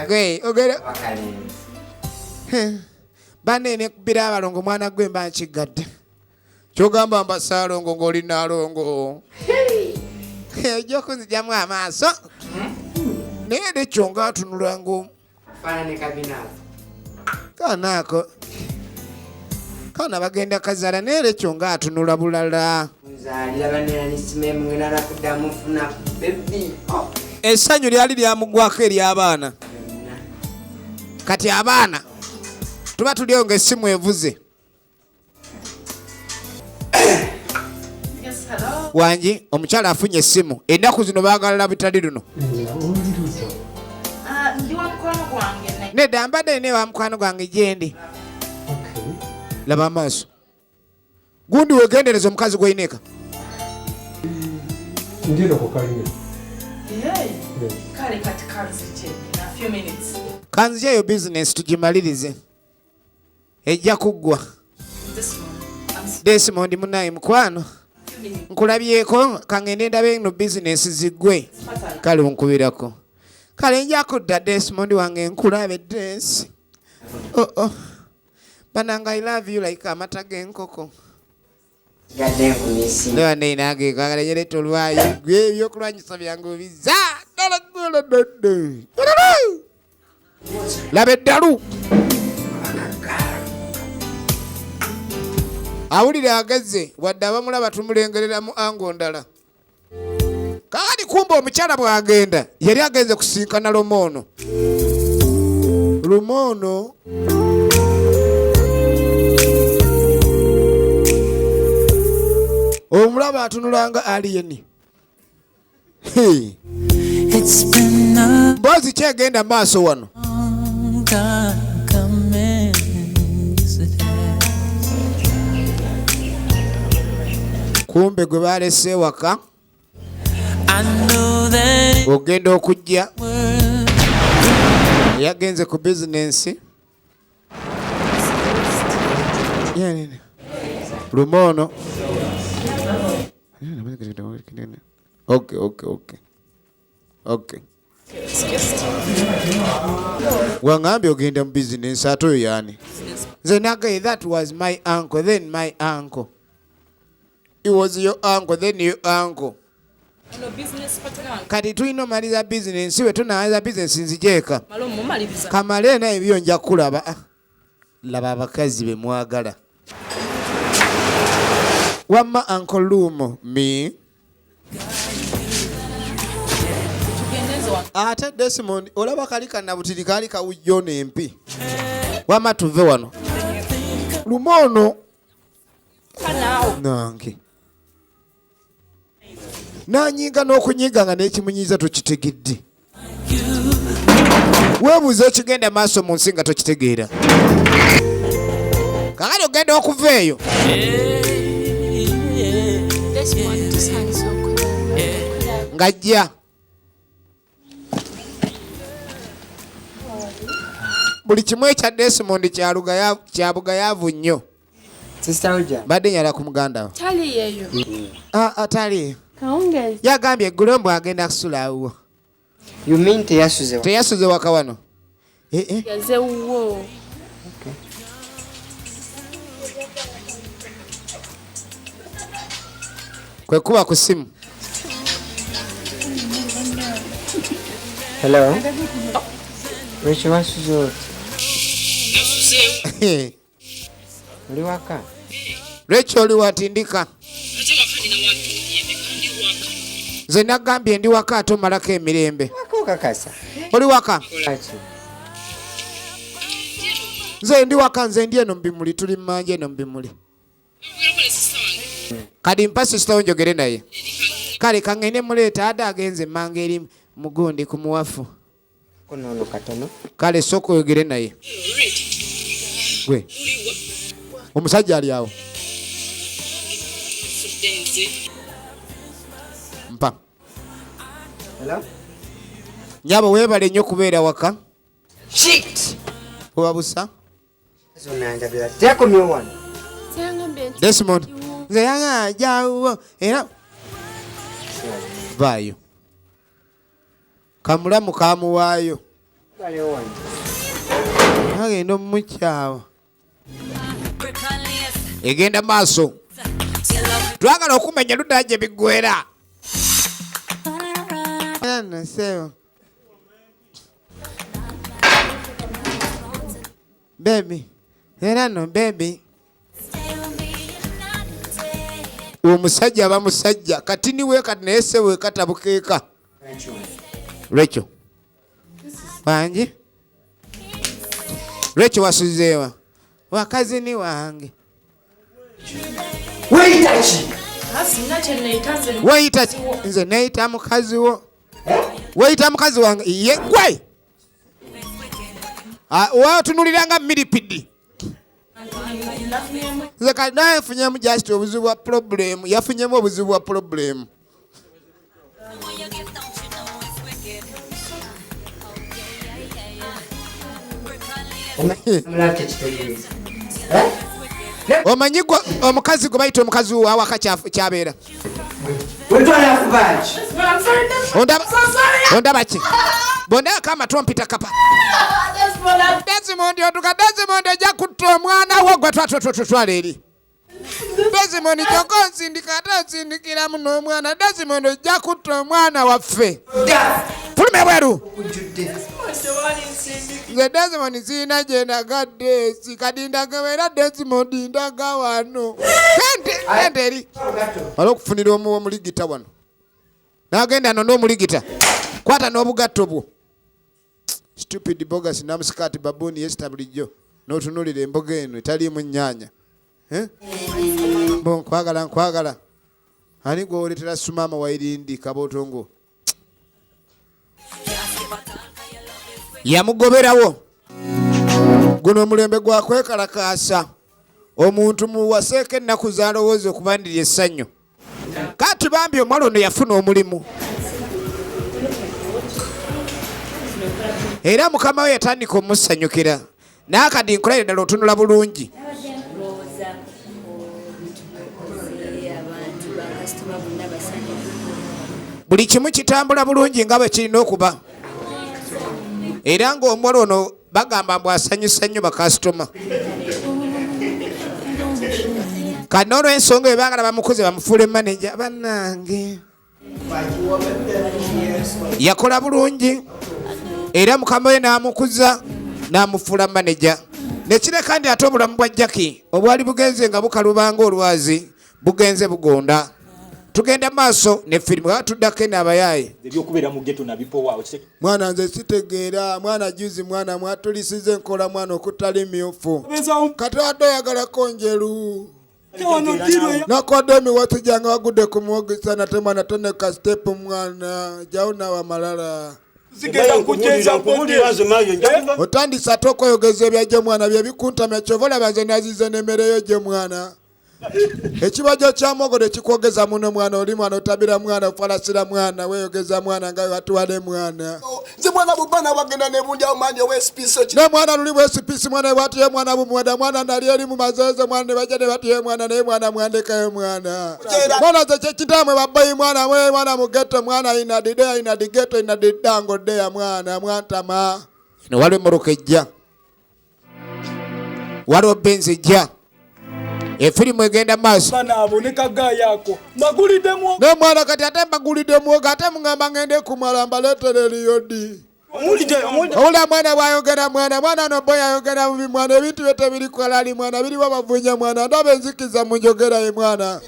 Gwe ogera. Bane ne kubira abalongo mwana gwe mba nkigadde. Kyogamba mba Ssaalongo ng'oli Nnaalongo. Ojja okunzigyamu amaaso. Naye nekyo ng'atunula ng'omu. Kaana ako. Kaana bagenda kazaala naye lekyo ng'atunula bulala. Essanyu lyali lyamugwako ery'abaana. Kati abaana tuba tuliyo ng'essimu evuze. Wangi omukyala afunye essimu. Ennaku zino baagala bitali luno. Nedda mbadde nina ewa mukwano gwange gyendi. Laba amaaso. Gundi wegendereza omukazi gw'olina eka. Ndino ku kalina. Kale kati kanzije. Kanzijeyo bizinesi tugimalirize, ejja kuggwa. Desmond munaye mukwano, nkulabyeko, kangende ndabe eno bizinesi ziggwe. Kale onkubirako. Kale nja kudda Desmond wange, nkulabe Des. Oh, oh. Bananga, I love you like amata g'enkoko. Gadde nkumisi. Lewa nange kwagala yereta olwayo gwe ebyokulwanyisa byange obiza ddala ddala ddala. Laba eddalu, awulira ageze wadde abamulaba tumulengerera mu ango ndala. Kakati kumba omukyala bw'agenda yali agenze kusinkana Lumoono. Lumoono omulaba atunulanga alien. Hey. Mboozi kyegenda maaso wano. Long time coming. Yes, it has. Kumbe gwe balese ewaka I know that ogenda okujja world yagenze ku bizinensi Lumoono. Okay. Wangambye ogenda mu bizinensi, ate oyo yaani? Nze nagaye, that was my uncle, then my uncle. It was your uncle, then your uncle. Ono business partner wange. Kati tulina omaliza bizinensi, bwe tunamaliza bizinensi nzijeeka. Malo mumaliriza. Kamale naye ebyo nja kulaba. Ah, laba abakazi be mwagala. Wamma Uncle Lumo mi Tugendezo wano. Ate Desmond olaba kali kanabutiri kaali kawujja ono empi. Wamma tuve wano. Lumo ono Kanaawo. nange nanyiga n'okunyiga nga n'ekimunyiiza tokitegedde. Weebuuza ekigenda maaso mu nsi nga tokitegeera. Kakati ogenda okuva eyo Desmond, tusanyuse okulaba. Ng'ajja buli kimu ekya Desmond kya bugayaavu nnyo. Sister Uja. Mbadde nyala ku muganda we. Tali yeyo. Ah, ah, tali Kawungeezi. yagambye eggulo mbu agenda kusula awo. You mean teyasuze? Teyasuze waka wano. Eh, eh. Yaze wuwo. Kwe kuba ku simu. Hello. Rachel, wasuze oti? Oli waka? Rachel oli watindika. Nze nagambye ndi waka ate omalako emirembe. Waka okakasa? Oli waka? Lwaki? Nze ndi waka, nze ndi eno mu bimuli, tuli mmanja eno mu bimuli. Kati mpa sisita wo njogere naye. Kale kaŋŋende muleeta ate agenze emmanga eri mugundi ku muwafu. Kono katono. Kale sooka oyogere naye. Gwe. Omusajja ali awo. Mpa. Hello? Nyabo weebale nnyo kubeera waka. Shit! Oba busa? Zonna njabira. Teyakomyewo wano. Yangambye nti Desmond. Nze yanga era vaayo. Kamulamu kamuwaayo. Baliwo wano. Agenda omukyawa. Egenda maaso. Twagala okumenya ludda gye biggweera. Era nno ssebo. Baby. Era nno baby. Omusajja aba musajja kati niwe kati naye ssebo ekatabukeeka. Rachel. Wangi? Rachel wasuzeewa? Wakazi ni wange. Weyita ki? Sina kye neeyita nze. Weyita ki? Nze neeyita mukazi wo. Weyita mukazi wange ye gwe. Ah, watunulira nga miripidi. Nze kati naye nfunyemu just obuzibu bwa problem, yafunyemu obuzibu bwa problem. Omanyi omukazi gwe bayita omukazi wawaka kyabeera. Ondaba ki? Bondako amatu ompita kapa. Desmond otuka Desmond ojja kutta omwana wo gwe twatwatwatwala eri. Desmond kyokka onsindika ate onsindikiramu n'omwana. Desmond ojja kutta omwana waffe. Fuluma ebweru. Nze Desmond sirina gye ndagadde kati ndaga era Desmond ndaga wano. Genda eri. Mala okufunira omuligita wano. N'agenda no n'omuligita. Kwata n'obugatto bwo. Stupid bogus namusikati babuni yesita bulijjo. N'otunuulira emboga eno etaliimu nnyaanya. Bo nkwagala nkwagala. Ani gw'oleetera sumaama wayirindi kabootongo? Yamugoberawo. Guno omulembe gwa kwekalakaasa. Omuntu muwaseeko ennaku z'alowooza okubandira essanyu. Kati bambi omuwala ono yafuna omulimu. Era mukama we yatandika omusanyukira. N'akadi nkulabye ddala otunula bulungi. Buli kimu kitambula bulungi nga bwe kirina okuba. Era ng'omuwala ono bagamba mbu asanyusa nnyo bakasitoma. Kati n'olw'ensonga eyo baagala bamukuze bamufuule maneja. Bannange yakola bulungi era mukama we n'amukuza n'amufuula maneja. Nekireka nti ate obulamu bwa Jackie obwali bugenze nga bukalubanga olwazi bugenze bugonda. Tugenda maaso ne firimu nga tuddako eno abayaaye. Ebyokubeera mu ghetto nabipowa. Mwana nze sitegeera mwana juzi mwana mwatulisiza enkola mwana okutali myufu. Kati wadde oyagalako njeru. Nakwadde emiwattu gyange wagudde ku muwogisa nate mwana toneka step mwana jawo nawe amalala. Otandise ate okweyogeza ebyajjo mwana bye bikuntamya kyova olaba nze nazize n'emmere yo gye mwana. Ekibajjo kya muwogo tekikwogeza muno mwana oli mwana otabira mwana ofalasira mwana weeyogeza mwana nga watuwale mwana. Nze mwana bubana bagenda ne bunjawo manje ow'esipisi Ne mwana luli bwesipisi mwana bwatiye mwana bumuwada mwana nali eri mu mazeeze mwana ne bajja ne batiye mwana naye mwana mwandekayo mwana. Mwana nze kyekitamwe babbayi mwana mwe mwana mu ghetto mwana ina didea ina digeto ina didango dea mwana mwantama. Eno waliwo emmotoka ejja. Waliwo Benz ejja. Efirimu egenda maaso. Bana abo ne kagaaya ako. Mbaguliddemu. Ne mwana kati ate mbaguliddemu ate mungamba ngende kumala mbaleetere eriyodi. Owulira mwana bw'ayogera mwana mwana no boy ayogera bubi mwana ebintu bye tebiri kwalali mwana biriwo bavunya mwana ndaba enzikiza mu njogera ye mwana.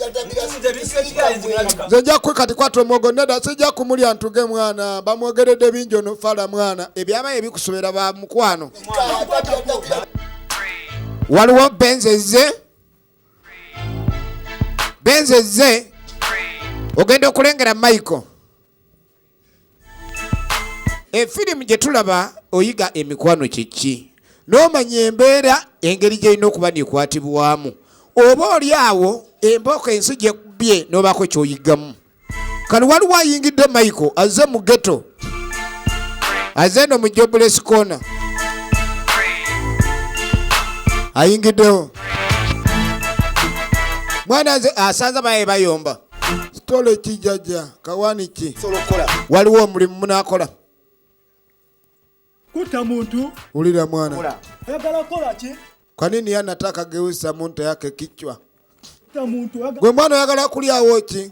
Nze nja kati kwata omwogo nedda sijja kumulya ntuge mwana bamwogeredde bingi ono fala mwana ebyabaye ebikusobera ba mukwano. Waliwo Benz ezze. Benz ezze ogenda okulengera Michael. Efirimu gye tulaba oyiga emikwano kiki n'omanya embeera engeri gy'erina okuba nekwatibwamu oba oli awo embooko ensi gyekubye n'obaako ky'oyigamu. Kano waliwo ayingidde Michael azze mu ghetto azze eno mu jobless corner ayingiddewo mwana nze asanze baye bayomba sitole kijajja kawani ki waliwo omulimu munaakola. Kuta muntu. Wulira mwana. Oyagala kola ki? Kwa nini yanataka geusa muntu yake kichwa? Kuta muntu. Gwe mwana oyagala kulyawo ki?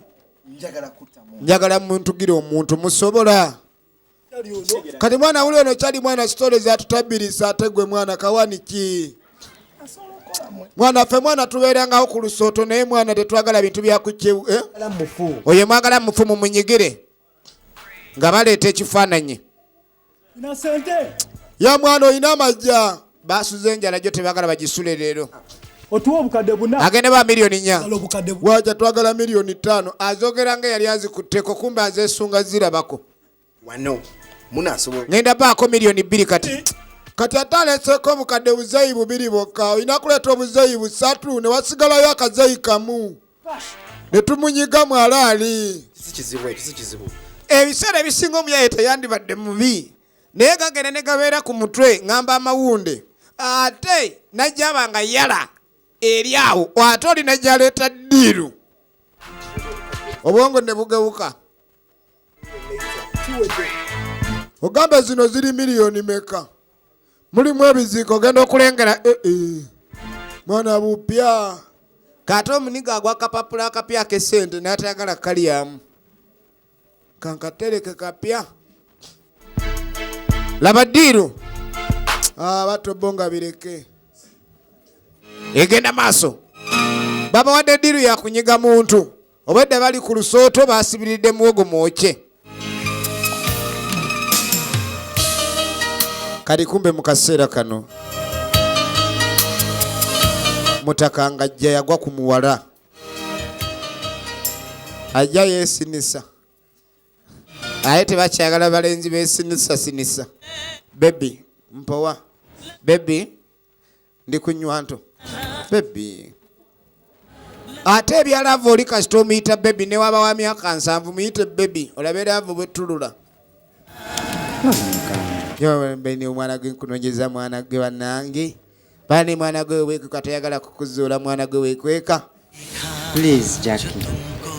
Njagala kutta muntu. Njagala muntu gira omuntu musobola. Kati mwana wuli ono kyali mwana sitole zatutabirisa ate gwe mwana kawani ki? Mwana ffe mwana tubeerangawo ku lusooto naye mwana tetwagala bintu bya kukyewu, eh? Oyo mwagala mufu mumunyigire nga baleeta ekifaananyi. Ya mwana olina amajja. Basuze enjala gyo tebaagala bagisule leero. Otuwa obukadde buna. Agenda ba miliyoni nnya. Twagala obukadde bu- Waja twagala miliyoni ttaano. Azogera nga yali azikutteko kumbe azeesunga zirabako. Wano munasobola. Ngenda baako miliyoni bbiri kati. Kati ate aleeseeko obukadde buzeeyi bubiri bwokka. Olina kuleeta obuzeeyi busatu ne wasigalayo akazeeyi kamu. Ne tumunyiga mwalaali. Si kizibu ekyo, si kizibu. Ebiseera ebisinga omuyaye teyandibadde mubi. Naye gagenda ne gabeera ku mutwe ngamba amawunde. Ate najjaba nga yala eri awo, ate oli najja aleeta ddiiru, obwongo ne bugewuka. Ogamba zino ziri miliyoni meka? Mulimu ebiziiko, ogenda okulengera eh, eh. Mwana bupya kate omuniga agwa akapapula akapya ak'essente n'atayagala kalyamu, kankatereke kapya. Laba ddiiru abato bo nga bireke egenda maaso. Babawadde ddiiru yakunyiga muntu, obwedda bali ku lusooto, basibiridde muwogo mwokye. Kati kumbe mu kaseera kano mutaka nga ajja yagwa ku muwala, ajja yeesinisa, aye tebakyagala balenzi beesinisasinisa. Baby mpowa, baby ndi kunywa nto, baby. Ate ebya love, oli kasita omuyita baby, ne waba wa myaka 70, muyite baby, olabe love bwetulula. Beni omwana gwe nkunonyeza, mwana gwe bannange bane, mwana gwe wekweka, tayagala kukuzuula, mwana gwe wekweka. Please, Jackie.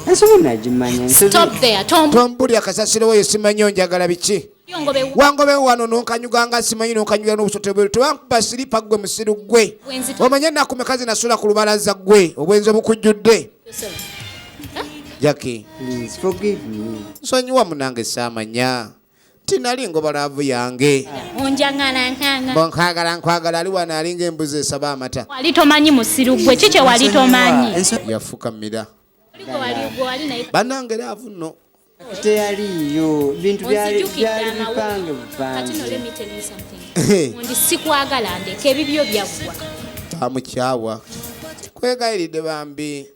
Ensobi nagimanya. Stop there, Tom. Tombuli akasasiro weyo, simanyi onjagala biki. Yongobe. Wangobe wano nonkanyuganga, simanyi nonkanyuga n'obusote bweru, tewankuba siripa gwe musiru gwe. Bwenzi. Omanye ennaku meka zinasula ku lubalaza gwe, obwenzi obukujjudde. Yourself. Jackie. Please forgive me. Nsonyiwa munange, saamanya nti nali ngoba love yange. Onjangala nkanga. Nkwagala, nkwagala, ali wano alinga embuzi esaba amata. Wali tomanyi musiru gwe, kiki wali tomanyi? Yafukamira. Oli gwe wali gwe wali naye. Bannange, love nno. Teyaliiyo bintu byali Onzijukidde byali amawulire. bipange Kati no, let bupange. me tell you something. Mundi sikwagala, ndeka, ebibyo byaggwa. Bamukyawa, kwegayiridde bambi,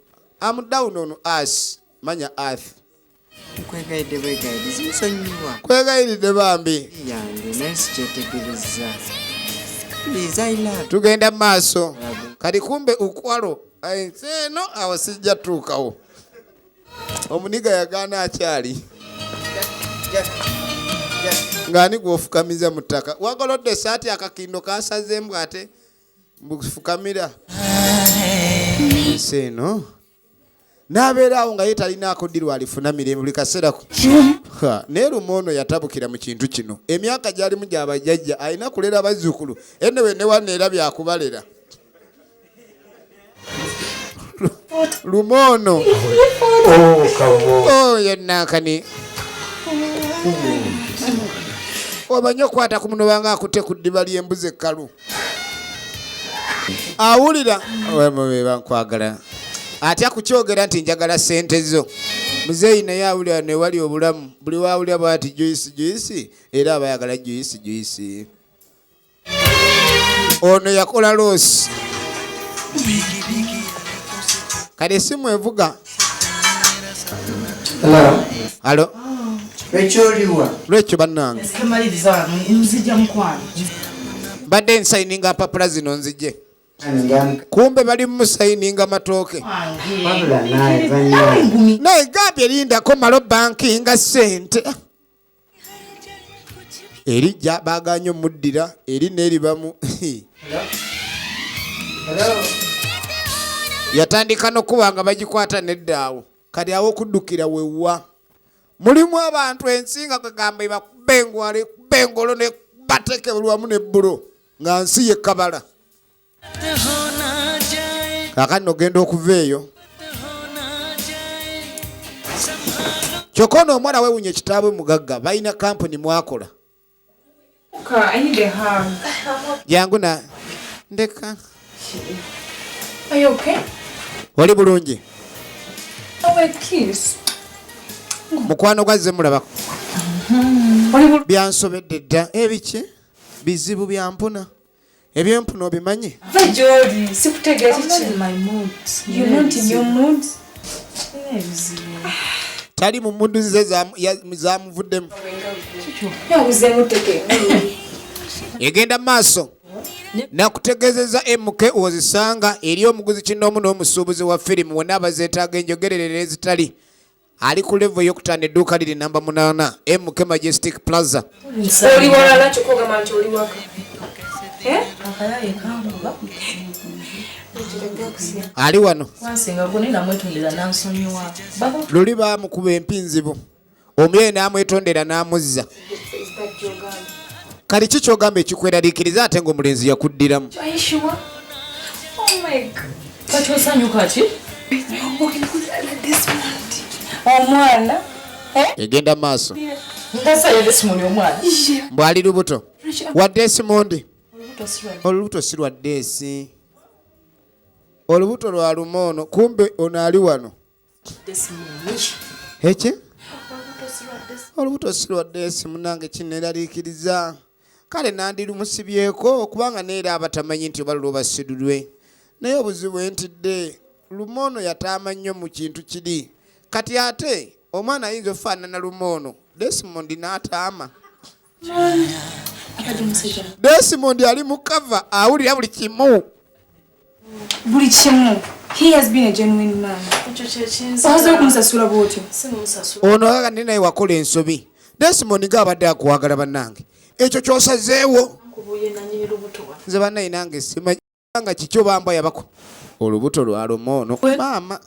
am down on us, manya earth. Nkwegayidde bwegayidde, zinsonyiwa. Kwegayiridde bambi. Yange naye sikyetegereza. Please, I love. Tugenda mu maaso. Kati kumbe ukwalo ensi eno awo sijja tuukawo. Omuniga yagaana akyali ng'ani gw'ofukamiza mu ttaka, wagolodde esaati, akakindo kasazeemu, ate mbufukamira. Ensi eno n'abeera awo nga ye talinaako ddirwa alifuna mirembe buli kaseera Ha, naye lumu ono yatabukira mu kintu kino. Emyaka gyalimu gyabajjajja, alina kulera bazzukulu, enewe ne wanno era byakubalera. Lumu ono Oh, oyo nankani omanyi okwata ku muno wanga akutte ku ddiba ly'embuzi ekkalu, awulira wemubeba nkwagala, atya kukyogera nti njagala sente zo. Muzeeyi naye awulira newali obulamu, buli wawulira bwati juice juice, era aba ayagala juice juice. Ono yakola loss. Kati esimu evuga. Hello. Alo. Lwekyo oliwa? Lwekyo bannange. Kamaliriza wano, nzija mukwano. Mbadde nsayininga mpapula zino nzije, kumbe bali musayininga matooke. Wabula naye bannange. Naye gambye lindako malo bankinga sente erijja, baganye omuddira eri neeribamu. Hello. Yatandika nokuba nga bagikwata neddaawo. Kati awo okuddukira wewa mulimu abantu ensi nga kagamba ebakuba engwala, ekuba engolo, nebateeke buli wamu nebbulo nga nsi yekabala. Kakati nogenda okuva eyo, kyokka ono omwana weewunya ekitaabwe mugagga, balina kampuni mwakola. I need a hug. Jangu na ndeka. Are you okay? Oli bulungi? Oh, a kiss. Mukwano gwazze mulabako, byansobedde dda. Ebiki bizibu byampuna, ebyempuna obimanyi. Va gy'oli, sikutegeera kiki. My mood. You're not in your mood. Tali mu mood ze, zamuvuddemu. Yabuzeemu teke. Egenda mu maaso nakutegeezeza MK ozisanga eri omuguzi kinoomu n'omusuubuzi wa firimu wonna abazeetaaga, enjogererere ezitali. Ali ku level eyokutaano, edduuka liri namba 8, MK Majestic Plaza. Oli walala kyokka ogamba nti oli waka. Eh? Akayaye kankuba. Ali wano. Wansinga gwe naye namwetondera n'ansonyiwa. Baba Luli baamukuba empinzibu, omuyaye n'amwetondera n'amuzza. Kali ki kyogamba ekikweraliikiriza ate ng'omulenzi yakuddiramu? Are you sure? Oh my God. Kati osanyuka ki? Okay, Desmond. Omwana. Egenda maaso. Ndasaya Desmond omwana. Mbw ali lubuto wa Desmond. Olubuto si lwa Olubuto si lwa Desi, olubuto lwa Lumoono. Kumbe ono ali wano. Desmond. Eki? Olubuto si lwa Desmond. Olubuto si lwa Desi, munange, kineeraliikiriza. Kale nandirumusibyeko kubanga neera abatamanyi nti oba lulwoba sidulwe, naye obuzibu entidde Lumoono yataama nnyo mu kintu kiri. Kati ate omwana ayinza okufaanana Lumoono, Desmond n'ataama. Akadde omusajja. Desmond ali mu kava, awulira buli kimu. Buli kimu. He has been a genuine man. Ekyo kye kinzita. Osazeewo okumusasula bw'otyo. Simusasula. Ono aga ndi naye wakola ensobi. Desmond gaabadde akuwagala, bannange, ekyo kyosazeewo. Nkubuye nannyini lubuto wa. Nze bannaye nange simanyi nga kikyo bambwa yabako olubuto lwa Lumoono. Maama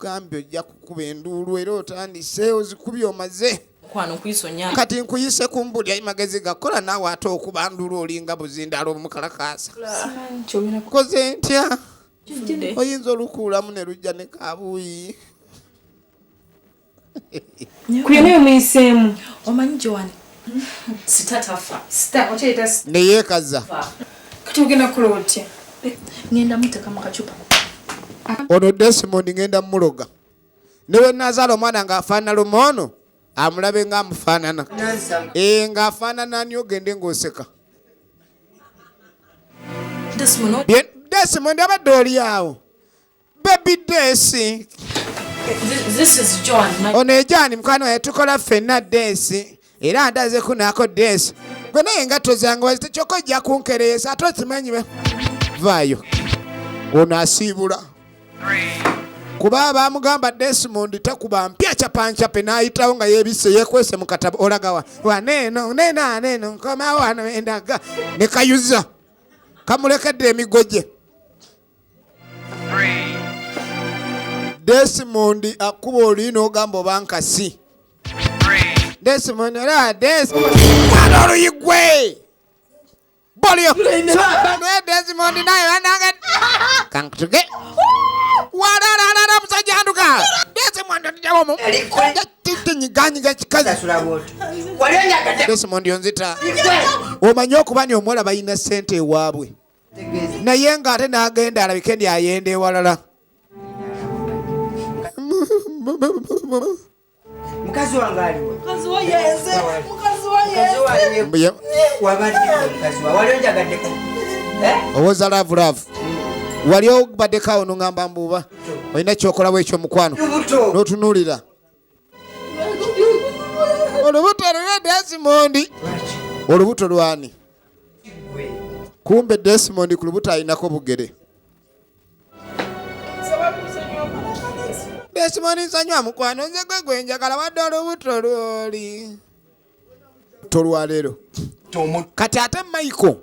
gambye ojja kukuba enduulu era otandise ozikubye omaze. Mukwano nkuyisa onnyambe. Kati nkuyise kumbulya magezi gakola naawe, ate okuba nduulu olinga buzindaalo obumukalakaasa. Simanyi ky'olina. Koze ntya? Kifudde. Oyinza olukuulamu ne lujja ne kabuuyi. Ku byonna byemuyiseemu. Omanyi Joan. Sita tafa. Sita, okyeyita sita. Ne yeekaza. Kati ogenda kukola otya? Ngenda muteeka mu kacupa. Ono Desmond ngenda muloga, ne bwe nazaala omwana ng'afaanana Lumoono, amulabe ng'amufaanana. Ee, ng'afaanana ani? Ogende ng'oseka. Desmond. Desmond abadde oli awo, baby Desi. This is Joan. My Ono ejani mukwano wange, tukola ffenna. Desi era andazeku naako. Desi gwe naye engatto zange wazite, kyokka ojja kunkereesa ate okimanyi vaayo. Ono asiibula kuba bamugamba Desmond takuba mpya capancape, n'ayitawo nga yeebisse yeekwese mu katabo. Olagawa waneeno nenaneeno nkomawo wano endaga ne kayuza kamulekedde emigo gye. Desmond akuba oli n'ogamba oba nkasi. Desmond era Desmond mwana oluyigwe bolyo naye Desmond naye banange kankutuge walalalala musajja anduka. Desmond otujawo tinyiganyiga kikazi. Sasula bw'otyo. Wali onjagadde. Desmond onzita. Omanyi okuba ni omuwala balina ssente ewaabwe, naye ng'ate n'agenda alabike ndi ayenda ewalala. Mukazi wange aliwa? Mukazi wa yenze. Mukazi wa Mukazi wange. Wabadde mukazi wa. Wali onjagaddeko. Eh? Owoza love love, wali obaddeko awo noŋŋamba mbuuba olina kyokolawo ekyomukwano. Lubuto. N'otunuulira olubuto lulwe Desmond. Olubuto lwani? Kumbe Desmond ku lubuto alinako bugere. Desmond nsanywa mukwano, nze gwe gwenjagala wadde olubuto lwoli tolwaleero. Kati ate Michael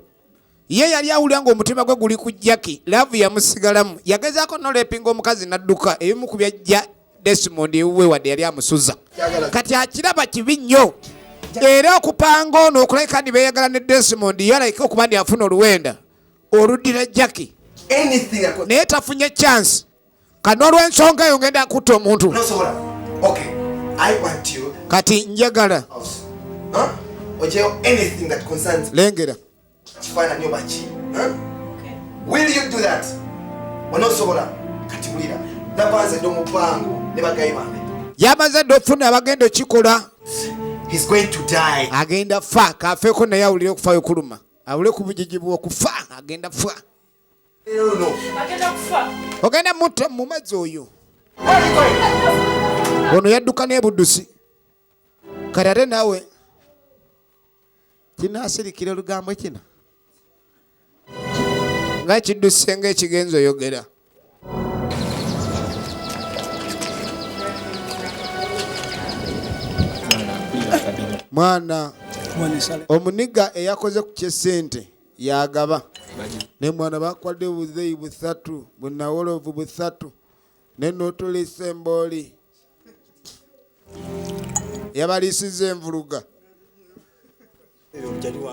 ye yali awulira ng'omutima gwe guli ku Jackie, love yamusigalamu. Yagezaako nolepinga omukazi n'adduka. Ebimu ku byajja Desmond ewuwe wadde yali amusuza, kati akiraba kibi nnyo era okupanga ono okulabika ndi beeyagala ne Desmond ye alabike okuba ndi afuna oluwenda oluddira Jackie. Anything I could. Naye tafunye chance. Kano olw'ensonga eyo ngenda kutta omuntu. Nosobola. Okay. I want you Kati njagala house. Huh? Ojeyo anything that concerns lengera kifaananyi oba ki. Huh? Will you do that? Onosobola. Kati wulira. Napanze dde omupango ne bagayi bange. Yamaze dde okufuna abagenda okikola. He's going to die. Agenda fa kafeeko, naye awulire okufayo kuluma, awule ku bujiji bw'okufa. Agenda fa. Leero luno. Agenda kufa. Ogenda mutta mu mazzi oyo. Ono yadduka n'ebuddusi. Kati ate naawe kinaasirikira olugambo kino nga kidduse ng'ekigenza oyogera. Mwana omuniga eyakoze ku kyesente. Yagaba ne mwana bakwadde obuzeeyi busatu, bunawolovu busatu, ne notulisa embooli yabaliisiza envuluga.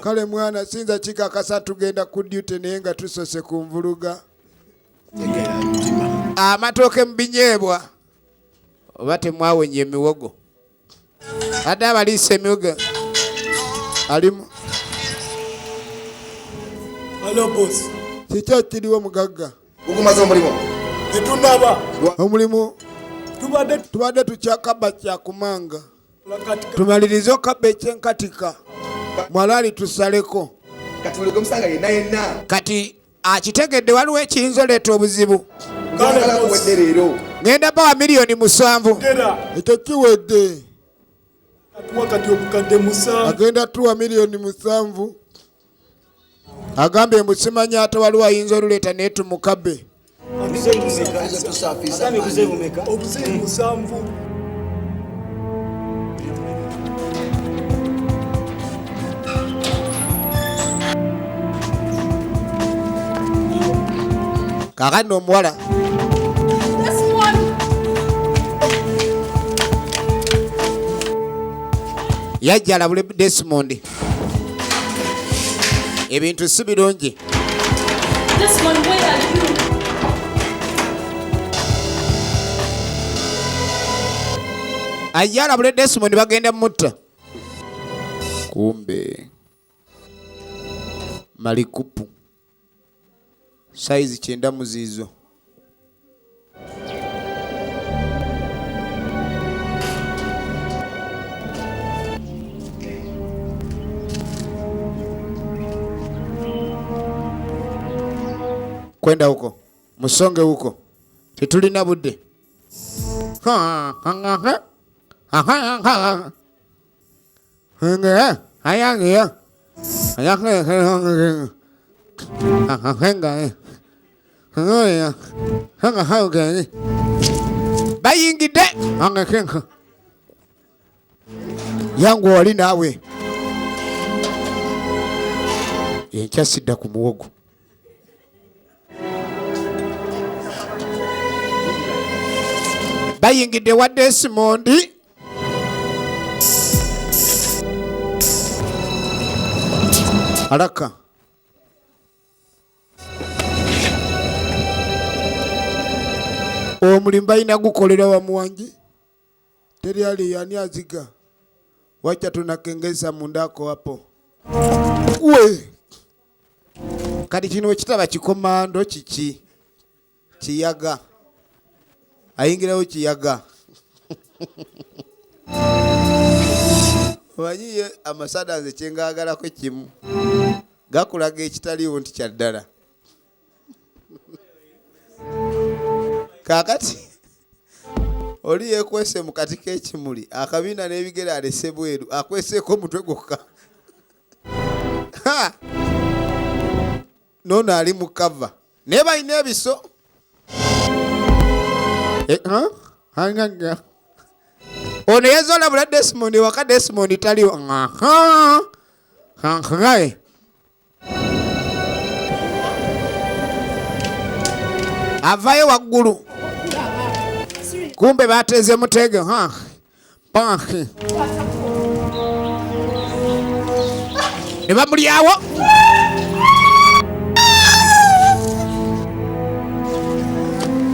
Kale mwana, sinza kikakasa tugenda ku duty, naye nga tusose ku nvuluga, amatooke mu binyeebwa, oba temwawenye emiwogo, adde abaliisa emiwogo alimu. Hello boss. Kiki ekiriwo, mugagga? Gugumaze omulimu? Tetunaba. Omulimu Tubadde tubadde tukyakabba kyakumanga. Kati Tumalirize okabba ekyenkatika, mwalaali tusaleko. Kati buli gwemusanga yenna yenna. Kati akitegedde waliwo ekiyinza oleeta obuzibu. Njagala kuwedde leero. Ngenda bawa miliyoni 7. Gera. Ekyo kiwedde. Atuwa kati obukadde 7. Agenda tuwa miliyoni 7, agambye mbu simanyi ate waliwo ayinza oluleeta, naye tumukabe. Obuzeeyi 7. Kaakati omuwala Desmond! Yajja alabule Desmond, ebintu si birungi. Desmond, where are you? Ajja alabule Desmond, bagenda mutta. Kumbe malikupu sayizi 90 muziizo. Kwenda huko, musonge huko, tetulina budde. Ha, ha, ha, ha. Ha, ha, ha. Nga, aya, nga. Aya, nga, nga, ha, ha, nga. Nga, ha, ha, nga. Bayingidde. Nga, nga. Yangu wali naawe. Enkya sidda ku muwogo. Bayingidde wa Desmond. Haraka. Omulimu balina gukolera wamu wangi. Teri ali yani aziga. Wacha tunakengeza mundako hapo. We. Kati kino kitaba kikomando kiki? Kiyaga. Ayingirawo kiyaga. Omanyiye amasada nze kyengagalako kimu. Gakulaga ekitaliiwo nti kya ddala. Kaakati oli yeekwese mu kati k'ekimuli, akabiina n'ebigere alese bweru, akweseeko omutwe gwokka. Ha! Noono ali mu kava. Naye balina ebiso. Eh, ha? Hanganga. Ono yazze olabula Desmond waka, Desmond taliwo. Aha. Hangaye. Avayo waggulu. Kumbe bateze mutego. Ha. Panki. Ne bamulyawo.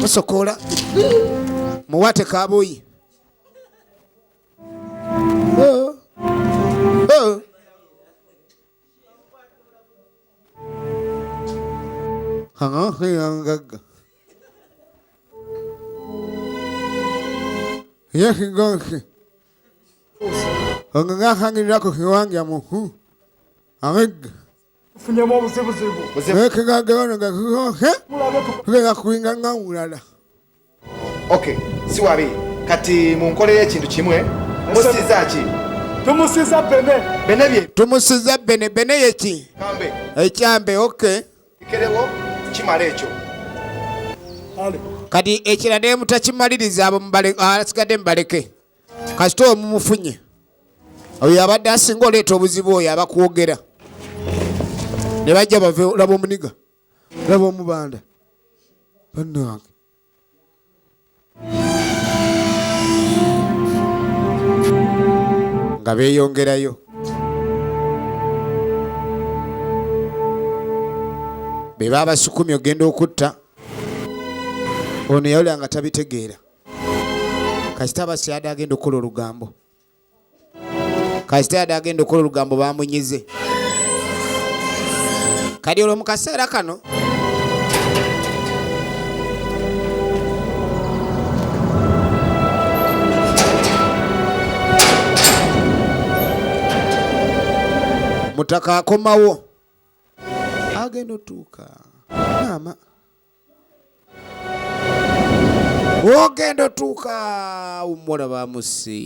Musokola. Muwate kabuyi. Oh. Oh. Hanga. Yekigonki. Ongangahangirako kiwanja muhu. Amig. Funyemu obuzibuzibu. Ekigagano gakigonke. Tugenda kuyinga nga mulala. Okay, si wabi. Kati munkolere ekintu kimwe. Musiza ki? Tumusiza bene. Bene bye. Tumusiza bene, bene yeki? Kambe. Ekyambe, okay. Ikerewo kimala ekyo. Ale. Kati ekirala ne mutakimaliriza, abo abasigadde mubaleke. Kasita omumufunye. Oyo abadde asinga oleeta obuzibu, oyo abakwogera. Ne bajja bave, laba omuniga, laba omubanda, bannange. Nga beeyongerayo be babasukumye ogenda okutta ono. Yawulira nga tabitegeera. Kasita abasyade agenda okukola olugambo, kasita yadde agenda okukola olugambo, bamunyize. Kati olwo mu kaseera kano mutaka akomawo, agenda otuuka, maama, ogenda otuuka, omuwala bamusi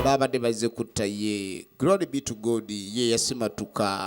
babadde bazze kutta ye. Glory be to God, ye yasimatuka.